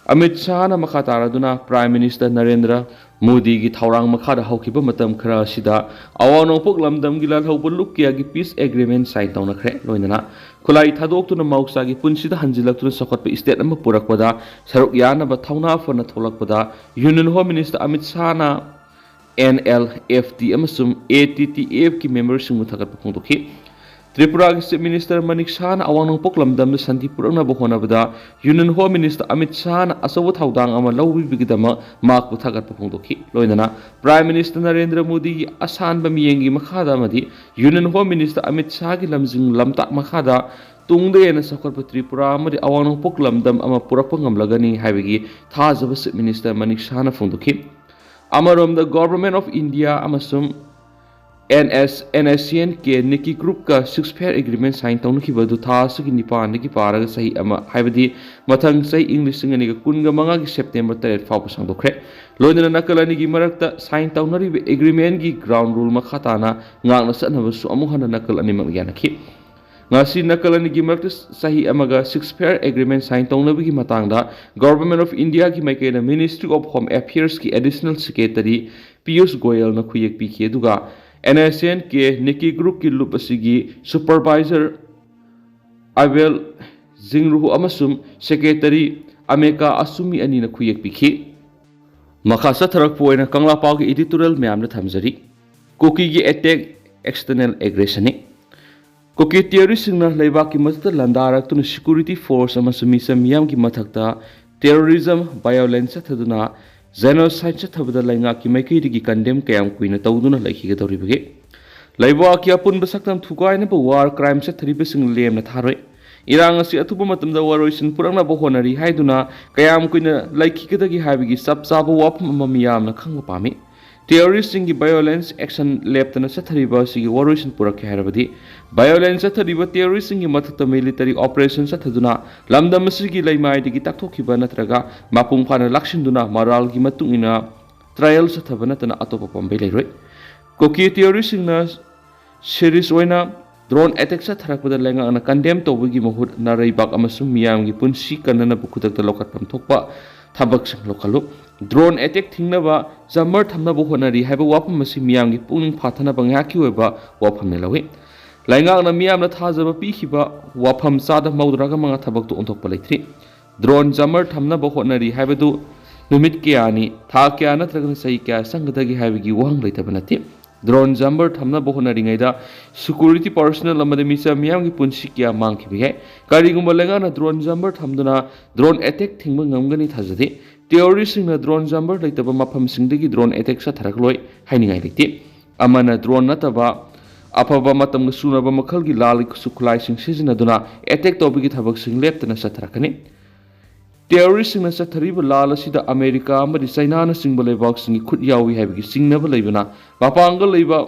ꯑꯃꯤꯠ ꯁꯥꯍꯅ ꯃꯈꯥ ꯇꯥꯔꯗꯨꯅ ꯄ꯭ꯔꯥꯏꯝ ꯃꯤꯅꯤꯁꯇꯔ ꯅꯔꯦꯟꯗ꯭ꯔ ꯃꯣꯗꯤꯒꯤ ꯊꯧꯔꯥꯡ ꯃꯈꯥꯗ ꯍꯧꯈꯤꯕ ꯃꯇꯝ ꯈꯔ ꯑꯁꯤꯗ ꯑꯋꯥꯡ ꯅꯣꯡꯄꯣꯛ ꯂꯝꯗꯝꯒꯤ ꯂꯥꯜꯍꯧꯕ ꯂꯨꯞ ꯀꯌꯥꯒꯤ ꯄꯤꯁ ꯑꯦꯒ꯭ꯔꯤꯃꯦꯟ ꯁꯥꯏꯟ ꯇꯧꯅꯈ꯭ꯔꯦ꯫ ꯂꯣꯏꯅꯅ ꯈꯨꯠꯂꯥꯏ ꯊꯥꯗꯣꯛꯇꯨꯅ ꯃꯍꯧꯁꯥꯒꯤ ꯄꯨꯟꯁꯤꯗ ꯍꯟꯖꯤꯜꯂꯛꯇꯨꯅ ꯆꯥꯎꯈꯠꯄ ꯁ꯭ꯇꯦꯠ ꯑꯃ ꯄꯨꯔꯛꯄꯗ ꯁꯔꯨꯛ ꯌꯥꯅꯕ ꯊꯧꯅꯥ ꯐꯅ ꯊꯣꯛꯂꯛꯄꯗ ꯌꯨꯅꯤꯌꯟ ꯍꯣꯝ ꯃꯤꯅꯤꯁꯇꯔ ꯑꯃꯤꯠ ꯁꯥꯍꯅ ꯑꯦꯟ ꯑꯦꯜ ꯑꯦꯐ ꯇꯤ ꯑꯃꯁꯨꯡ ꯑꯦ ꯇꯤ ꯇꯤ ꯑꯦꯐꯀꯤ ꯃꯦꯝꯕꯔꯁꯤꯡꯕꯨ ꯊꯥꯒꯠꯄ ꯐꯣꯡꯗꯣꯛꯈꯤ꯫ ꯇ꯭ꯔꯤꯄꯨꯔꯥꯒꯤ ꯆꯤꯐ ꯃꯤꯅꯤꯁꯇꯔ ꯃꯅꯤꯛ ꯁꯥꯍꯅ ꯑꯋꯥꯡ ꯅꯣꯡꯄꯣꯛ ꯂꯝꯗꯝꯗ ꯁꯥꯟꯇꯤ ꯄꯨꯔꯛꯅꯕ ꯍꯣꯠꯅꯕꯗ ꯌꯨꯅꯤꯌꯟ ꯍꯣꯝ ꯃꯤꯅꯤꯁꯇꯔ ꯑꯃꯤꯠ ꯁꯥꯍꯅ ꯑꯆꯧꯕ ꯊꯧꯗꯥꯡ ꯑꯃ ꯂꯧꯕꯤꯕꯒꯤꯗꯃꯛ ꯃꯍꯥꯛꯄꯨ ꯊꯥꯒꯠꯄ ꯐꯣꯡꯗꯣꯛꯈꯤ꯫ ꯂꯣꯏꯅꯅ ꯄ꯭ꯔꯥꯏꯝ ꯃꯤꯅꯤꯁꯇꯔ ꯅꯔꯦꯟꯗ꯭ꯔ ꯃꯣꯗꯤꯒꯤ ꯑꯁꯥꯟꯕ ꯃꯤꯠꯌꯦꯡꯒꯤ ꯃꯈꯥꯗ ꯑꯃꯗꯤ ꯌꯨꯅꯤꯌꯟ ꯍꯣꯝ ꯃꯤꯅꯤꯁꯇꯔ ꯑꯃꯤꯠ ꯁꯥꯍꯒꯤ ꯂꯝꯖꯤꯡ ꯂꯝꯇꯥꯛ ꯃꯈꯥꯗ ꯇꯨꯡꯗ ꯍꯦꯟꯅ ꯆꯥꯎꯈꯠꯄ ꯇ꯭ꯔꯤꯄꯨꯔꯥ ꯑꯃꯗꯤ ꯑꯋꯥꯡ ꯅꯣꯡꯄꯣꯛ ꯂꯝꯗꯝ ꯑꯃ ꯄꯨꯔꯛꯄ ꯉꯝꯂꯒꯅꯤ ꯍꯥꯏꯕꯒꯤ ꯊꯥꯖꯕ ꯆꯤꯐ ꯃꯤꯅꯤꯁꯇꯔ ꯃꯅꯤꯛ ꯁꯥꯍꯅ ꯐꯣꯡꯗꯣꯛꯈꯤ꯫ ꯑꯃꯔꯣꯝꯗ, ꯒꯣꯚꯔꯟꯃꯦꯟꯠ ꯑꯣꯐ ꯏꯟꯗꯤꯌꯥ ꯑꯃꯁꯨꯡ N S, N S C N K ꯅꯤꯀꯤ ꯒ꯭ꯔꯨꯞꯀ ꯁꯤꯁ ꯐꯥꯌꯔ ꯑꯦꯒ꯭ꯔꯤꯃꯦꯟ ꯁꯥꯏꯟ ꯇꯧꯅꯈꯤꯕ ꯑꯗꯨ ꯊꯥ ꯑꯁꯤꯒꯤ ꯅꯤꯄꯥꯟꯗꯒꯤ ꯄꯥꯔꯒ ꯆꯍꯤ ꯑꯃ, ꯍꯥꯏꯕꯗꯤ ꯃꯊꯪ ꯆꯍꯤ ꯏꯪ ꯂꯤꯁꯤꯡ ꯑꯅꯤꯒ ꯀꯨꯟꯒ ꯃꯉꯥꯒꯤ ꯁꯦꯞꯇꯦꯝꯕꯔ ꯇꯔꯦꯠ ꯐꯥꯎꯕ ꯁꯥꯡꯗꯣꯛꯈ꯭ꯔꯦ꯫ ꯂꯣꯏꯅꯅ ꯅꯥꯀꯜ ꯑꯅꯤꯒꯤ ꯃꯔꯛꯇ ꯁꯥꯏꯟ ꯇꯧꯅꯔꯤꯕ ꯑꯦꯒ꯭ꯔꯤꯃꯦꯟꯒꯤ ꯒ꯭ꯔꯥꯎꯟ ꯔꯨꯜ ꯃꯈꯥ ꯇꯥꯅ ꯉꯥꯛꯅ ꯆꯠꯅꯕꯁꯨ ꯑꯃꯨꯛ ꯍꯟꯅ ꯅꯥꯀꯜ ꯑꯅꯤꯃꯛꯅ ꯌꯥꯅꯈꯤ꯫ ꯉꯁꯤ ꯅꯥꯀꯜ ꯑꯅꯤꯒꯤ ꯃꯔꯛꯇ ꯆꯍꯤ ꯑꯃꯒ ꯁꯤꯁ ꯐꯥꯌꯔ ꯑꯦꯒ꯭ꯔꯤꯃꯦꯟ ꯁꯥꯏꯟ ꯇꯧꯅꯕꯒꯤ ꯃꯇꯥꯡꯗ ꯒꯣꯚꯔꯟꯃꯦꯟꯠ ꯑꯣꯐ ꯏꯟꯗꯤꯌꯥꯒꯤ ꯃꯥꯏꯀꯩꯅ ꯃꯤꯅꯤꯁꯇ꯭ꯔꯤ ꯑꯣꯐ ꯍꯣꯝ ꯑꯦꯐꯤꯌꯔꯁꯀꯤ ꯑꯦꯗꯤꯁꯅꯦꯜ ꯁꯦꯀ꯭ꯔꯦꯇꯔꯤ ꯄꯤꯌꯨꯁ ꯒꯣꯌꯜꯅ ꯈꯨꯌꯦꯛ ꯄꯤꯈꯤ, ꯑꯗꯨꯒ ꯑꯦꯟ ꯑꯦꯁ ꯑꯦꯟ ꯀꯦ ꯅꯤꯀꯤ ꯒ꯭ꯔꯨꯞꯀꯤ ꯂꯨꯞ ꯑꯁꯤꯒꯤ ꯁꯨꯄꯔꯚꯥꯏꯖꯔ ꯑꯕꯦꯜ ꯖꯤꯡꯔꯨꯍꯨ ꯑꯃꯁꯨꯡ ꯁꯦꯀ꯭ꯔꯦꯇꯔꯤ ꯑꯃꯦꯀꯥ ꯑꯁꯨꯃꯤ ꯑꯅꯤꯅ ꯈꯨꯌꯦꯛ ꯄꯤꯈꯤ꯫ ꯃꯈꯥ ꯆꯠꯊꯔꯛꯄ ꯑꯣꯏꯅ ꯀꯪꯂꯥ ꯄꯥꯎꯒꯤ ꯏꯗꯤꯇꯣꯔꯤꯌꯦꯜ ꯃꯌꯥꯝꯗ ꯊꯝꯖꯔꯤ꯫ ꯀꯨꯀꯤꯒꯤ ꯑꯦꯇꯦꯛ ꯑꯦꯛꯁꯇꯔꯅꯦꯜ ꯑꯦꯒ꯭ꯔꯦꯁꯟꯅꯤ꯫ ꯀꯨꯀꯤ ꯇꯦꯔꯣꯔꯤꯁꯁꯤꯡꯅ ꯂꯩꯕꯥꯛꯀꯤ ꯃꯊꯛꯇ ꯂꯥꯟꯗꯥꯔꯛꯇꯨꯅ ꯁꯦꯀ꯭ꯌꯨꯔꯤꯇꯤ ꯐꯣꯔꯁ ꯑꯃꯁꯨꯡ ꯃꯤꯆꯝ ꯃꯤꯌꯥꯝꯒꯤ ꯃꯊꯛꯇ ꯇꯦꯔꯣꯔꯤꯖꯝ, ꯚꯥꯏꯑꯣꯂꯦꯟꯁ ꯆꯠꯊꯗꯨꯅ ꯖꯦꯅꯣꯁꯥꯏꯗ ꯆꯠꯊꯕꯗ ꯂꯩꯉꯥꯛꯀꯤ ꯃꯥꯏꯀꯩꯗꯒꯤ ꯀꯟꯗꯦꯝ ꯀꯌꯥꯝ ꯀꯨꯏꯅ ꯇꯧꯗꯨꯅ ꯂꯩꯈꯤꯒꯗꯧꯔꯤꯕꯒꯦ? ꯂꯩꯕꯥꯛꯀꯤ ꯑꯄꯨꯟꯕ ꯁꯛꯇꯝ ꯊꯨꯒꯥꯏꯅꯕ ꯋꯥꯔ ꯀ꯭ꯔꯥꯏꯝ ꯆꯠꯊꯔꯤꯕꯁꯤꯡ ꯂꯦꯝꯅ ꯊꯥꯔꯣꯏ꯫ ꯏꯔꯥꯡ ꯑꯁꯤ ꯑꯊꯨꯕ ꯃꯇꯝꯗ ꯋꯥꯔꯣꯏꯁꯤꯟ ꯄꯨꯔꯛꯅꯕ ꯍꯣꯠꯅꯔꯤ ꯍꯥꯏꯗꯨꯅ ꯀꯌꯥꯝ ꯀꯨꯏꯅ ꯂꯩꯈꯤꯒꯗꯒꯦ ꯍꯥꯏꯕꯒꯤ ꯆꯞ ꯆꯥꯕ ꯋꯥꯐꯝ ꯑꯃ ꯃꯤꯌꯥꯝꯅ ꯈꯪꯕ ꯄꯥꯝꯃꯤ꯫ ꯇꯦꯔꯣꯔꯤꯁꯁꯤꯡꯒꯤ ꯚꯥꯏꯑꯣꯂꯦꯟꯁ ꯑꯦꯛꯁꯟ ꯂꯦꯞꯇꯅ ꯆꯠꯊꯔꯤꯕ ꯑꯁꯤꯒꯤ ꯋꯥꯔꯣꯏꯁꯤꯟ ꯄꯨꯔꯛꯀꯦ ꯍꯥꯏꯔꯕꯗꯤ, ꯚꯥꯏꯑꯣꯂꯦꯟꯁ ꯆꯠꯊꯔꯤꯕ ꯇꯦꯔꯣꯔꯤꯁꯁꯤꯡꯒꯤ ꯃꯊꯛꯇ ꯃꯤꯂꯤꯇꯔꯤ ꯑꯣꯄꯔꯦꯁꯟ ꯆꯠꯊꯗꯨꯅ ꯂꯝꯗꯝ ꯑꯁꯤꯒꯤ ꯂꯩꯃꯥꯏꯗꯒꯤ ꯇꯛꯊꯣꯛꯈꯤꯕ ꯅꯠꯇ꯭ꯔꯒ ꯃꯄꯨꯡ ꯐꯥꯅ ꯂꯥꯛꯁꯤꯟꯗꯨꯅ ꯃꯔꯥꯜꯒꯤ ꯃꯇꯨꯡ ꯏꯟꯅ ꯇ꯭ꯔꯥꯏꯌꯦꯜ ꯆꯠꯊꯕ ꯅꯠꯇꯅ ꯑꯇꯣꯞꯄ ꯄꯥꯝꯕꯩ ꯂꯩꯔꯣꯏ꯫ ꯀꯨꯀꯤ ꯇꯦꯔꯣꯔꯤꯁꯁꯤꯡꯅ ꯁꯤꯔꯤꯌꯁ ꯑꯣꯏꯅ ꯗ꯭ꯔꯣꯟ ꯑꯦꯇꯦꯛ ꯆꯠꯊꯔꯛꯄꯗ ꯂꯩꯉꯥꯛꯅ ꯀꯟꯗꯦꯝ ꯇꯧꯕꯒꯤ ꯃꯍꯨꯠ ꯅꯔꯩꯕꯥꯛ ꯑꯃꯁꯨꯡ ꯃꯤꯌꯥꯝꯒꯤ ꯄꯨꯟꯁꯤ ꯀꯟꯅꯅꯕ ꯈꯨꯗꯛꯇ ꯂꯧꯈꯠꯐꯝ ꯊꯣꯛꯄ ꯊꯕꯛꯁꯤꯡ ꯂꯧꯈꯠꯂꯨ꯫ ꯗ꯭ꯔꯣꯟ ꯑꯦꯇꯦꯛ ꯊꯤꯡꯅꯕ ꯖꯝꯃꯔ ꯊꯝꯅꯕ ꯍꯣꯠꯅꯔꯤ ꯍꯥꯏꯕ ꯋꯥꯐꯝ ꯑꯁꯤ ꯃꯤꯌꯥꯝꯒꯤ ꯄꯨꯛꯅꯤꯡ ꯐꯥꯊꯅꯕ ꯉꯥꯏꯍꯥꯛꯀꯤ ꯑꯣꯏꯕ ꯋꯥꯐꯝꯅꯤ ꯂꯧꯏ꯫ ꯂꯩꯉꯥꯛꯅ ꯃꯤꯌꯥꯝꯅ ꯊꯥꯖꯕ ꯄꯤꯈꯤꯕ ꯋꯥꯐꯝ ꯆꯥꯗ ꯃꯧꯗ꯭ꯔꯥꯒ ꯃꯉꯥ ꯊꯕꯛꯇꯨ ꯑꯣꯟꯊꯣꯛꯄ ꯂꯩꯇ꯭ꯔꯤ꯫ ꯗ꯭ꯔꯣꯟ ꯖꯝꯃꯔ ꯊꯝꯅꯕ ꯍꯣꯠꯅꯔꯤ ꯍꯥꯏꯕꯗꯨ ꯅꯨꯃꯤꯠ ꯀꯌꯥꯅꯤ, ꯊꯥ ꯀꯌꯥ ꯅꯠꯇ꯭ꯔꯒꯅ ꯆꯍꯤ ꯀꯌꯥ ꯆꯪꯒꯗꯒꯦ ꯍꯥꯏꯕꯒꯤ ꯋꯥꯍꯪ ꯂꯩꯇꯕ ꯅꯠꯇꯦ꯫ ꯗ꯭ꯔꯣꯟ ꯖꯝꯃꯔ ꯊꯝꯅꯕ ꯍꯣꯠꯅꯔꯤꯉꯩꯗ ꯁꯦꯀ꯭ꯌꯨꯔꯤꯇꯤ ꯄꯔꯁꯣꯅꯦꯜ ꯑꯃꯗꯤ ꯃꯤꯆꯝ ꯃꯤꯌꯥꯝꯒꯤ ꯄꯨꯟꯁꯤ ꯀꯌꯥ ꯃꯥꯡꯈꯤꯕ ꯌꯥꯏ꯫ ꯀꯔꯤꯒꯨꯝꯕ ꯂꯩꯉꯥꯛꯅ ꯗ꯭ꯔꯣꯟ ꯖꯝꯃꯔ ꯊꯝꯗꯨꯅ ꯗ꯭ꯔꯣꯟ ꯑꯦꯇꯦꯛ ꯊꯤꯡꯕ ꯉꯝꯒꯅꯤ ꯊꯥꯖꯗꯦ꯫ ꯇꯦꯔꯣꯔꯤꯁꯁꯤꯡꯅ ꯗ꯭ꯔꯣꯟ ꯖꯝꯃꯔ ꯂꯩꯇꯕ ꯃꯐꯝꯁꯤꯡꯗꯒꯤ ꯗ꯭ꯔꯣꯟ ꯑꯦꯇꯦꯛ ꯆꯠꯊꯔꯛꯂꯣꯏ ꯍꯥꯏꯅꯤꯡꯉꯥꯏ ꯂꯩꯇꯦ꯫ ꯑꯃꯅ ꯗ꯭ꯔꯣꯟ ꯅꯠꯇꯕ ꯑꯐꯕ ꯃꯇꯝꯒ ꯆꯨꯅꯕ ꯃꯈꯜꯒꯤ ꯂꯥꯜꯒꯤ ꯈꯨꯠꯁꯨ ꯈꯨꯠꯂꯥꯏꯁꯤꯡ ꯁꯤꯖꯤꯟꯅꯗꯨꯅ ꯑꯦꯇꯦꯛ ꯇꯧꯕꯒꯤ ꯊꯕꯛꯁꯤꯡ ꯂꯦꯞꯇꯅ ꯆꯠꯊꯔꯛꯀꯅꯤ꯫ ꯇꯦꯔꯣꯔꯤꯁꯁꯤꯡꯅ ꯆꯠꯊꯔꯤꯕ ꯂꯥꯜ ꯑꯁꯤꯗ ꯑꯃꯦꯔꯤꯀꯥ ꯑꯃꯗꯤ ꯆꯩꯅꯥꯅꯆꯤꯡꯕ ꯂꯩꯕꯥꯛꯁꯤꯡꯒꯤ ꯈꯨꯠ ꯌꯥꯎꯏ ꯍꯥꯏꯕꯒꯤ ꯆꯤꯡꯅꯕ ꯂꯩꯕꯅ, ꯃꯄꯥꯡꯒꯜ ꯂꯩꯕ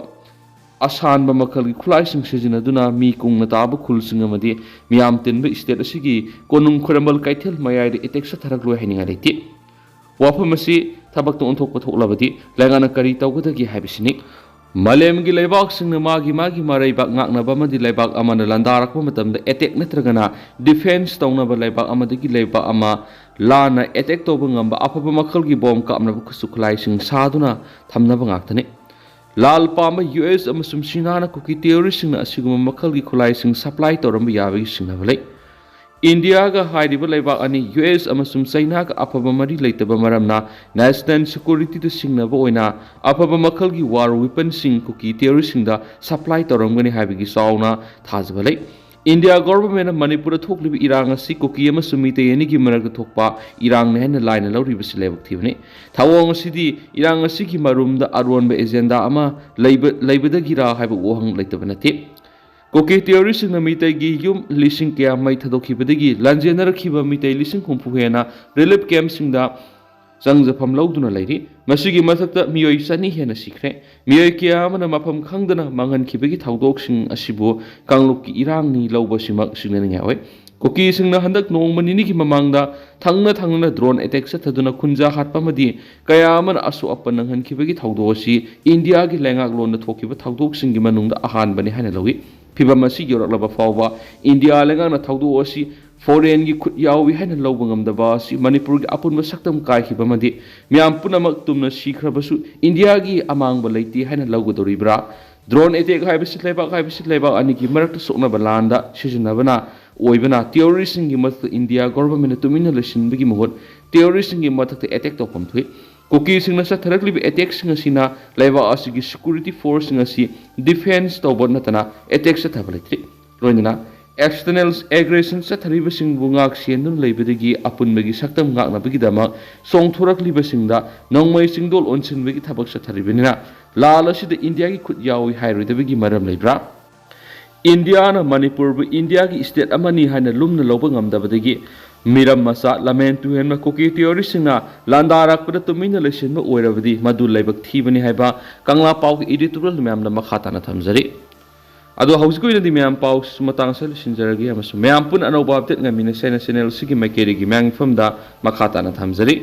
ꯑꯁꯥꯟꯕ ꯃꯈꯜꯒꯤ ꯈꯨꯠꯂꯥꯏꯁꯤꯡ ꯁꯤꯖꯤꯟꯅꯗꯨꯅ ꯃꯤ ꯀꯨꯡꯅ ꯇꯥꯕ ꯈꯨꯜꯁꯤꯡ ꯑꯃꯗꯤ ꯃꯤꯌꯥꯝ ꯇꯤꯟꯕ ꯁ꯭ꯇꯦꯠ ꯑꯁꯤꯒꯤ ꯀꯣꯅꯨꯡ ꯈꯣꯏꯔꯝꯕꯜ ꯀꯩꯊꯦꯜ ꯃꯌꯥꯏꯗ ꯑꯦꯇꯦꯛ ꯆꯠꯊꯔꯛꯂꯣꯏ ꯍꯥꯏꯅꯤꯡꯉꯥꯏ ꯂꯩꯇꯦ꯫ ꯋꯥꯐꯝ ꯑꯁꯤ ꯊꯕꯛꯇ ꯑꯣꯟꯊꯣꯛꯄ ꯊꯣꯛꯂꯕꯗꯤ ꯂꯩꯉꯥꯛꯅ ꯀꯔꯤ ꯇꯧꯒꯗꯒꯦ ꯍꯥꯏꯕꯁꯤꯅꯤ꯫ ꯃꯥꯂꯦꯝꯒꯤ ꯂꯩꯕꯥꯛꯁꯤꯡꯅ ꯃꯥꯒꯤ ꯃꯥꯒꯤ ꯃꯔꯩꯕꯥꯛ ꯉꯥꯛꯅꯕ ꯑꯃꯗꯤ ꯂꯩꯕꯥꯛ ꯑꯃꯅ ꯂꯥꯟꯗꯥꯔꯛꯄ ꯃꯇꯝꯗ ꯑꯦꯇꯦꯛ ꯅꯠꯇ꯭ꯔꯒꯅ ꯗꯤꯐꯦꯟꯁ ꯇꯧꯅꯕ ꯂꯩꯕꯥꯛ ꯑꯃꯗꯒꯤ ꯂꯩꯕꯥꯛ ꯑꯃ ꯂꯥꯟꯅ ꯑꯦꯇꯦꯛ ꯇꯧꯕ ꯉꯝꯕ ꯑꯐꯕ ꯃꯈꯜꯒꯤ ꯕꯣꯝ ꯀꯥꯞꯅꯕ ꯈꯨꯠꯁꯨ ꯈꯨꯠꯂꯥꯏꯁꯤꯡ ꯁꯥꯗꯨꯅ ꯊꯝꯅꯕ ꯉꯥꯛꯇꯅꯤ꯫ ꯂꯥꯜ ꯄꯥꯝꯕ ꯌꯨ ꯑꯦꯁ ꯑꯃꯁꯨꯡ ꯆꯤꯅꯥꯅ ꯀꯨꯀꯤ ꯇꯦꯔꯣꯔꯤꯁꯁꯤꯡꯅ ꯑꯁꯤꯒꯨꯝꯕ ꯃꯈꯜꯒꯤ ꯈꯨꯠꯂꯥꯏꯁꯤꯡ ꯁꯄ꯭ꯂꯥꯏ ꯇꯧꯔꯝꯕ ꯌꯥꯕꯒꯤ ꯆꯤꯡꯅꯕ ꯂꯩ꯫ ꯏꯟꯗꯤꯌꯥꯒ ꯍꯥꯏꯔꯤꯕ ꯂꯩꯕꯥꯛ ꯑꯅꯤ ꯌꯨ ꯑꯦꯁ ꯑꯃꯁꯨꯡ ꯆꯩꯅꯥꯒ ꯑꯐꯕ ꯃꯔꯤ ꯂꯩꯇꯕ ꯃꯔꯝꯅ ꯅꯦꯁꯅꯦꯜ ꯁꯦꯀ꯭ꯌꯨꯔꯤꯇꯤꯗ ꯁꯤꯡꯅꯕ ꯑꯣꯏꯅ ꯑꯐꯕ ꯃꯈꯜꯒꯤ ꯋꯥꯔ ꯋꯤꯄꯟꯁꯤꯡ ꯀꯨꯀꯤ ꯇꯦꯔꯣꯔꯤꯁꯁꯤꯡꯗ ꯁꯄ꯭ꯂꯥꯏ ꯇꯧꯔꯝꯒꯅꯤ ꯍꯥꯏꯕꯒꯤ ꯆꯥꯎꯅ ꯊꯥꯖꯕ ꯂꯩ꯫ ꯏꯟꯗꯤꯌꯥ ꯒꯣꯚꯔꯟꯃꯦꯟꯠꯅ ꯃꯅꯤꯄꯨꯔꯗ ꯊꯣꯛꯂꯤꯕ ꯏꯔꯥꯡ ꯑꯁꯤ ꯀꯨꯀꯤ ꯑꯃꯁꯨꯡ ꯃꯤꯇꯩ ꯑꯅꯤꯒꯤ ꯃꯔꯛꯇ ꯊꯣꯛꯄ ꯏꯔꯥꯡꯅꯤ ꯍꯥꯏꯅ ꯂꯥꯏꯅ ꯂꯧꯔꯤꯕꯁꯤ ꯂꯥꯏꯕꯛ ꯊꯤꯕꯅꯤ꯫ ꯊꯧꯑꯣꯡ ꯑꯁꯤꯗꯤ ꯏꯔꯥꯡ ꯑꯁꯤꯒꯤ ꯃꯔꯨꯝꯗ ꯑꯔꯣꯟꯕ ꯑꯦꯖꯦꯟꯗꯥ ꯑꯃ ꯂꯩꯕ-, ꯂꯩꯕꯗꯒꯤꯔꯥ ꯍꯥꯏꯕ ꯋꯥꯍꯪ ꯂꯩꯇꯕ ꯅꯠꯇꯦ꯫ ꯀꯨꯀꯤ ꯇꯦꯔꯣꯔꯤꯁ꯭ꯠꯁꯤꯡꯅ ꯃꯤꯇꯩꯒꯤ ꯌꯨꯝ ꯂꯤꯁꯤꯡ ꯀꯌꯥ ꯃꯩ ꯊꯥꯗꯣꯛꯈꯤꯕꯗꯒꯤ ꯂꯥꯟꯖꯦꯟꯅꯔꯛꯈꯤꯕ ꯃꯤꯇꯩ ꯂꯤꯁꯤꯡ ꯍꯨꯝꯐꯨ ꯍꯦꯟꯅ ꯔꯤꯂꯤꯐ ꯀꯦꯝꯞꯁꯤꯡꯗ ꯆꯪꯖꯐꯝ ꯂꯧꯗꯨꯅ ꯂꯩꯔꯤ꯫ ꯃꯁꯤꯒꯤ ꯃꯊꯛꯇ ꯃꯤꯑꯣꯏ ꯆꯅꯤ ꯍꯦꯟꯅ ꯁꯤꯈ꯭ꯔꯦ꯫ ꯃꯤꯑꯣꯏ ꯀꯌꯥ ꯑꯃꯅ ꯃꯐꯝ ꯈꯪꯗꯅ ꯃꯥꯡꯍꯟꯈꯤꯕꯒꯤ ꯊꯧꯗꯣꯛꯁꯤꯡ ꯑꯁꯤꯕꯨ ꯀꯥꯡꯂꯨꯞꯀꯤ ꯏꯔꯥꯡꯅꯤ ꯂꯧꯕꯁꯤꯃꯛ ꯁꯤꯡꯅꯅꯤꯡꯉꯥꯏ ꯑꯣꯏ꯫ ꯀꯨꯀꯤꯁꯤꯡꯅ ꯍꯟꯗꯛ ꯅꯣꯡꯃ ꯅꯤꯅꯤꯒꯤ ꯃꯃꯥꯡꯗ ꯊꯪꯅ ꯊꯪꯅꯅ ꯗ꯭ꯔꯣꯟ ꯑꯦꯇꯦꯛ ꯆꯠꯊꯗꯨꯅ ꯈꯨꯟꯖꯥ ꯍꯥꯠꯄ ꯑꯃꯗꯤ ꯀꯌꯥ ꯑꯃꯅ ꯑꯁꯣꯛ ꯑꯄꯟ ꯅꯪꯍꯟꯈꯤꯕꯒꯤ ꯊꯧꯗꯣꯛ ꯑꯁꯤ ꯏꯟꯗꯤꯌꯥꯒꯤ ꯂꯩꯉꯥꯛꯂꯣꯟꯗ ꯊꯣꯛꯈꯤꯕ ꯊꯧꯗꯣꯛꯁꯤꯡꯒꯤ ꯃꯅꯨꯡꯗ ꯑꯍꯥꯟꯕꯅꯤ ꯍꯥꯏꯅ ꯂꯧꯏ꯫ ꯐꯤꯚꯝ ꯑꯁꯤ ꯌꯧꯔꯛꯂꯕ ꯐꯥꯎꯕ ꯏꯟꯗꯤꯌꯥ ꯂꯩꯉꯥꯛꯅ ꯊꯧꯗꯣꯛ ꯑꯁꯤ ꯐꯣꯔꯦꯟꯒꯤ ꯈꯨꯠ ꯌꯥꯎꯏ ꯍꯥꯏꯅ ꯂꯧꯕ ꯉꯝꯗꯕ ꯑꯁꯤ ꯃꯅꯤꯄꯨꯔꯒꯤ ꯑꯄꯨꯟꯕ ꯁꯛꯇꯝ ꯀꯥꯏꯈꯤꯕ ꯑꯃꯗꯤ ꯃꯤꯌꯥꯝ ꯄꯨꯝꯅꯃꯛ ꯇꯨꯝꯅ ꯁꯤꯈ꯭ꯔꯕꯁꯨ ꯏꯟꯗꯤꯌꯥꯒꯤ ꯑꯃꯥꯡꯕ ꯂꯩꯇꯦ ꯍꯥꯏꯅ ꯂꯧꯒꯗꯧꯔꯤꯕ꯭ꯔꯥ? ꯗ꯭ꯔꯣꯟ ꯑꯦꯇꯦꯛ ꯍꯥꯏꯕꯁꯤ ꯂꯩꯕꯥꯛ ꯍꯥꯏꯕꯁꯤ ꯂꯩꯕꯥꯛ ꯑꯅꯤꯒꯤ ꯃꯔꯛꯇ ꯁꯣꯛꯅꯕ ꯂꯥꯟꯗ ꯁꯤꯖꯤꯟꯅꯕꯅ ꯑꯣꯏꯕꯅ ꯇꯦꯔꯣꯔꯤꯁ꯭ꯠꯁꯤꯡꯒꯤ ꯃꯊꯛꯇ ꯏꯟꯗꯤꯌꯥ ꯒꯣꯚꯔꯟꯃꯦꯟꯠꯅ ꯇꯨꯃꯤꯟꯅ ꯂꯩꯁꯤꯟꯕꯒꯤ ꯃꯍꯨꯠ ꯇꯦꯔꯣꯔꯤꯁ꯭ꯠꯁꯤꯡꯒꯤ ꯃꯊꯛꯇ ꯑꯦꯇꯦꯛ ꯇꯧꯐꯝ ꯊꯣꯛꯏ꯫ ꯀꯨꯀꯤꯁꯤꯡꯅ ꯆꯠꯊꯔꯛꯂꯤꯕ ꯑꯦꯇꯦꯛꯁꯤꯡ ꯑꯁꯤꯅ ꯂꯩꯕꯥꯛ ꯑꯁꯤꯒꯤ ꯁꯦꯀ꯭ꯌꯨꯔꯤꯇꯤ ꯐꯣꯔꯁꯁꯤꯡ ꯑꯁꯤ ꯗꯤꯐꯦꯟꯁ ꯇꯧꯕ ꯅꯠꯇꯅ ꯑꯦꯇꯦꯛ ꯆꯠꯊꯕ ꯂꯩꯇ꯭ꯔꯤ꯫ ꯂꯣꯏꯅꯅ ꯑꯦꯛꯁꯇꯔꯅꯦꯜ ꯑꯦꯒ꯭ꯔꯦꯁꯟ ꯆꯠꯊꯔꯤꯕꯁꯤꯡꯕꯨ ꯉꯥꯛ ꯁꯦꯟꯗꯨꯅ ꯂꯩꯕꯗꯒꯤ ꯑꯄꯨꯟꯕꯒꯤ ꯁꯛꯇꯝ ꯉꯥꯛꯅꯕꯒꯤꯗꯃꯛ ꯆꯣꯡꯊꯣꯔꯛꯂꯤꯕꯁꯤꯡꯗ ꯅꯣꯡꯃꯩ ꯆꯤꯡꯗꯣꯜ ꯑꯣꯟꯁꯤꯟꯕꯒꯤ ꯊꯕꯛ ꯆꯠꯊꯔꯤꯕꯅꯤꯅ ꯂꯥꯜ ꯑꯁꯤꯗ ꯏꯟꯗꯤꯌꯥꯒꯤ ꯈꯨꯠ ꯌꯥꯎꯏ ꯍꯥꯏꯔꯣꯏꯗꯕꯒꯤ ꯃꯔꯝ ꯂꯩꯕ꯭ꯔꯥ? ꯏꯟꯗꯤꯌꯥꯅ ꯃꯅꯤꯄꯨꯔꯕꯨ ꯏꯟꯗꯤꯌꯥꯒꯤ ꯁ꯭ꯇꯦꯠ ꯑꯃꯅꯤ ꯍꯥꯏꯅ ꯂꯨꯝꯅ ꯂꯧꯕ ꯉꯝꯗꯕꯗꯒꯤ ꯃꯤꯔꯝ ꯃꯆꯥ ꯂꯝꯍꯦꯟ ꯇꯨꯍꯦꯟꯕ ꯀꯨꯀꯤ ꯇꯦꯔꯣꯔꯤꯁ꯭ꯠꯁꯤꯡꯅ ꯂꯥꯟꯗꯥꯔꯛꯄꯗ ꯇꯨꯃꯤꯟꯅ ꯂꯩꯁꯤꯟꯕ ꯑꯣꯏꯔꯕꯗꯤ ꯃꯗꯨ ꯂꯥꯏꯕꯛ ꯊꯤꯕꯅꯤ ꯍꯥꯏꯕ ꯀꯪꯂꯥ ꯄꯥꯎꯒꯤ ꯏꯗꯤꯇꯣꯔꯤꯌꯦꯜ ꯃꯌꯥꯝꯗ ꯃꯈꯥ ꯇꯥꯅ ꯊꯝꯖꯔꯤ꯫ ꯑꯗꯣ ꯍꯧꯖꯤꯛꯀꯤ ꯑꯣꯏꯅꯗꯤ ꯃꯌꯥꯝ ꯄꯥꯎ ꯃꯇꯥꯡ ꯑꯁꯤꯗ ꯂꯣꯏꯁꯤꯟꯖꯔꯒꯦ ꯑꯃꯁꯨꯡ ꯃꯌꯥꯝ ꯄꯨꯟꯅ ꯑꯅꯧꯕ ꯑꯞꯗꯦꯠ ꯉꯥꯏꯃꯤꯟꯅꯁꯦ ꯍꯥꯏꯅ ꯆꯦꯅꯦꯜ ꯑꯁꯤꯒꯤ ꯃꯥꯏꯀꯩꯗꯒꯤ ꯃꯌꯥꯝꯒꯤ ꯃꯐꯝꯗ ꯃꯈꯥ ꯇꯥꯅ ꯊꯝꯖꯔꯤ꯫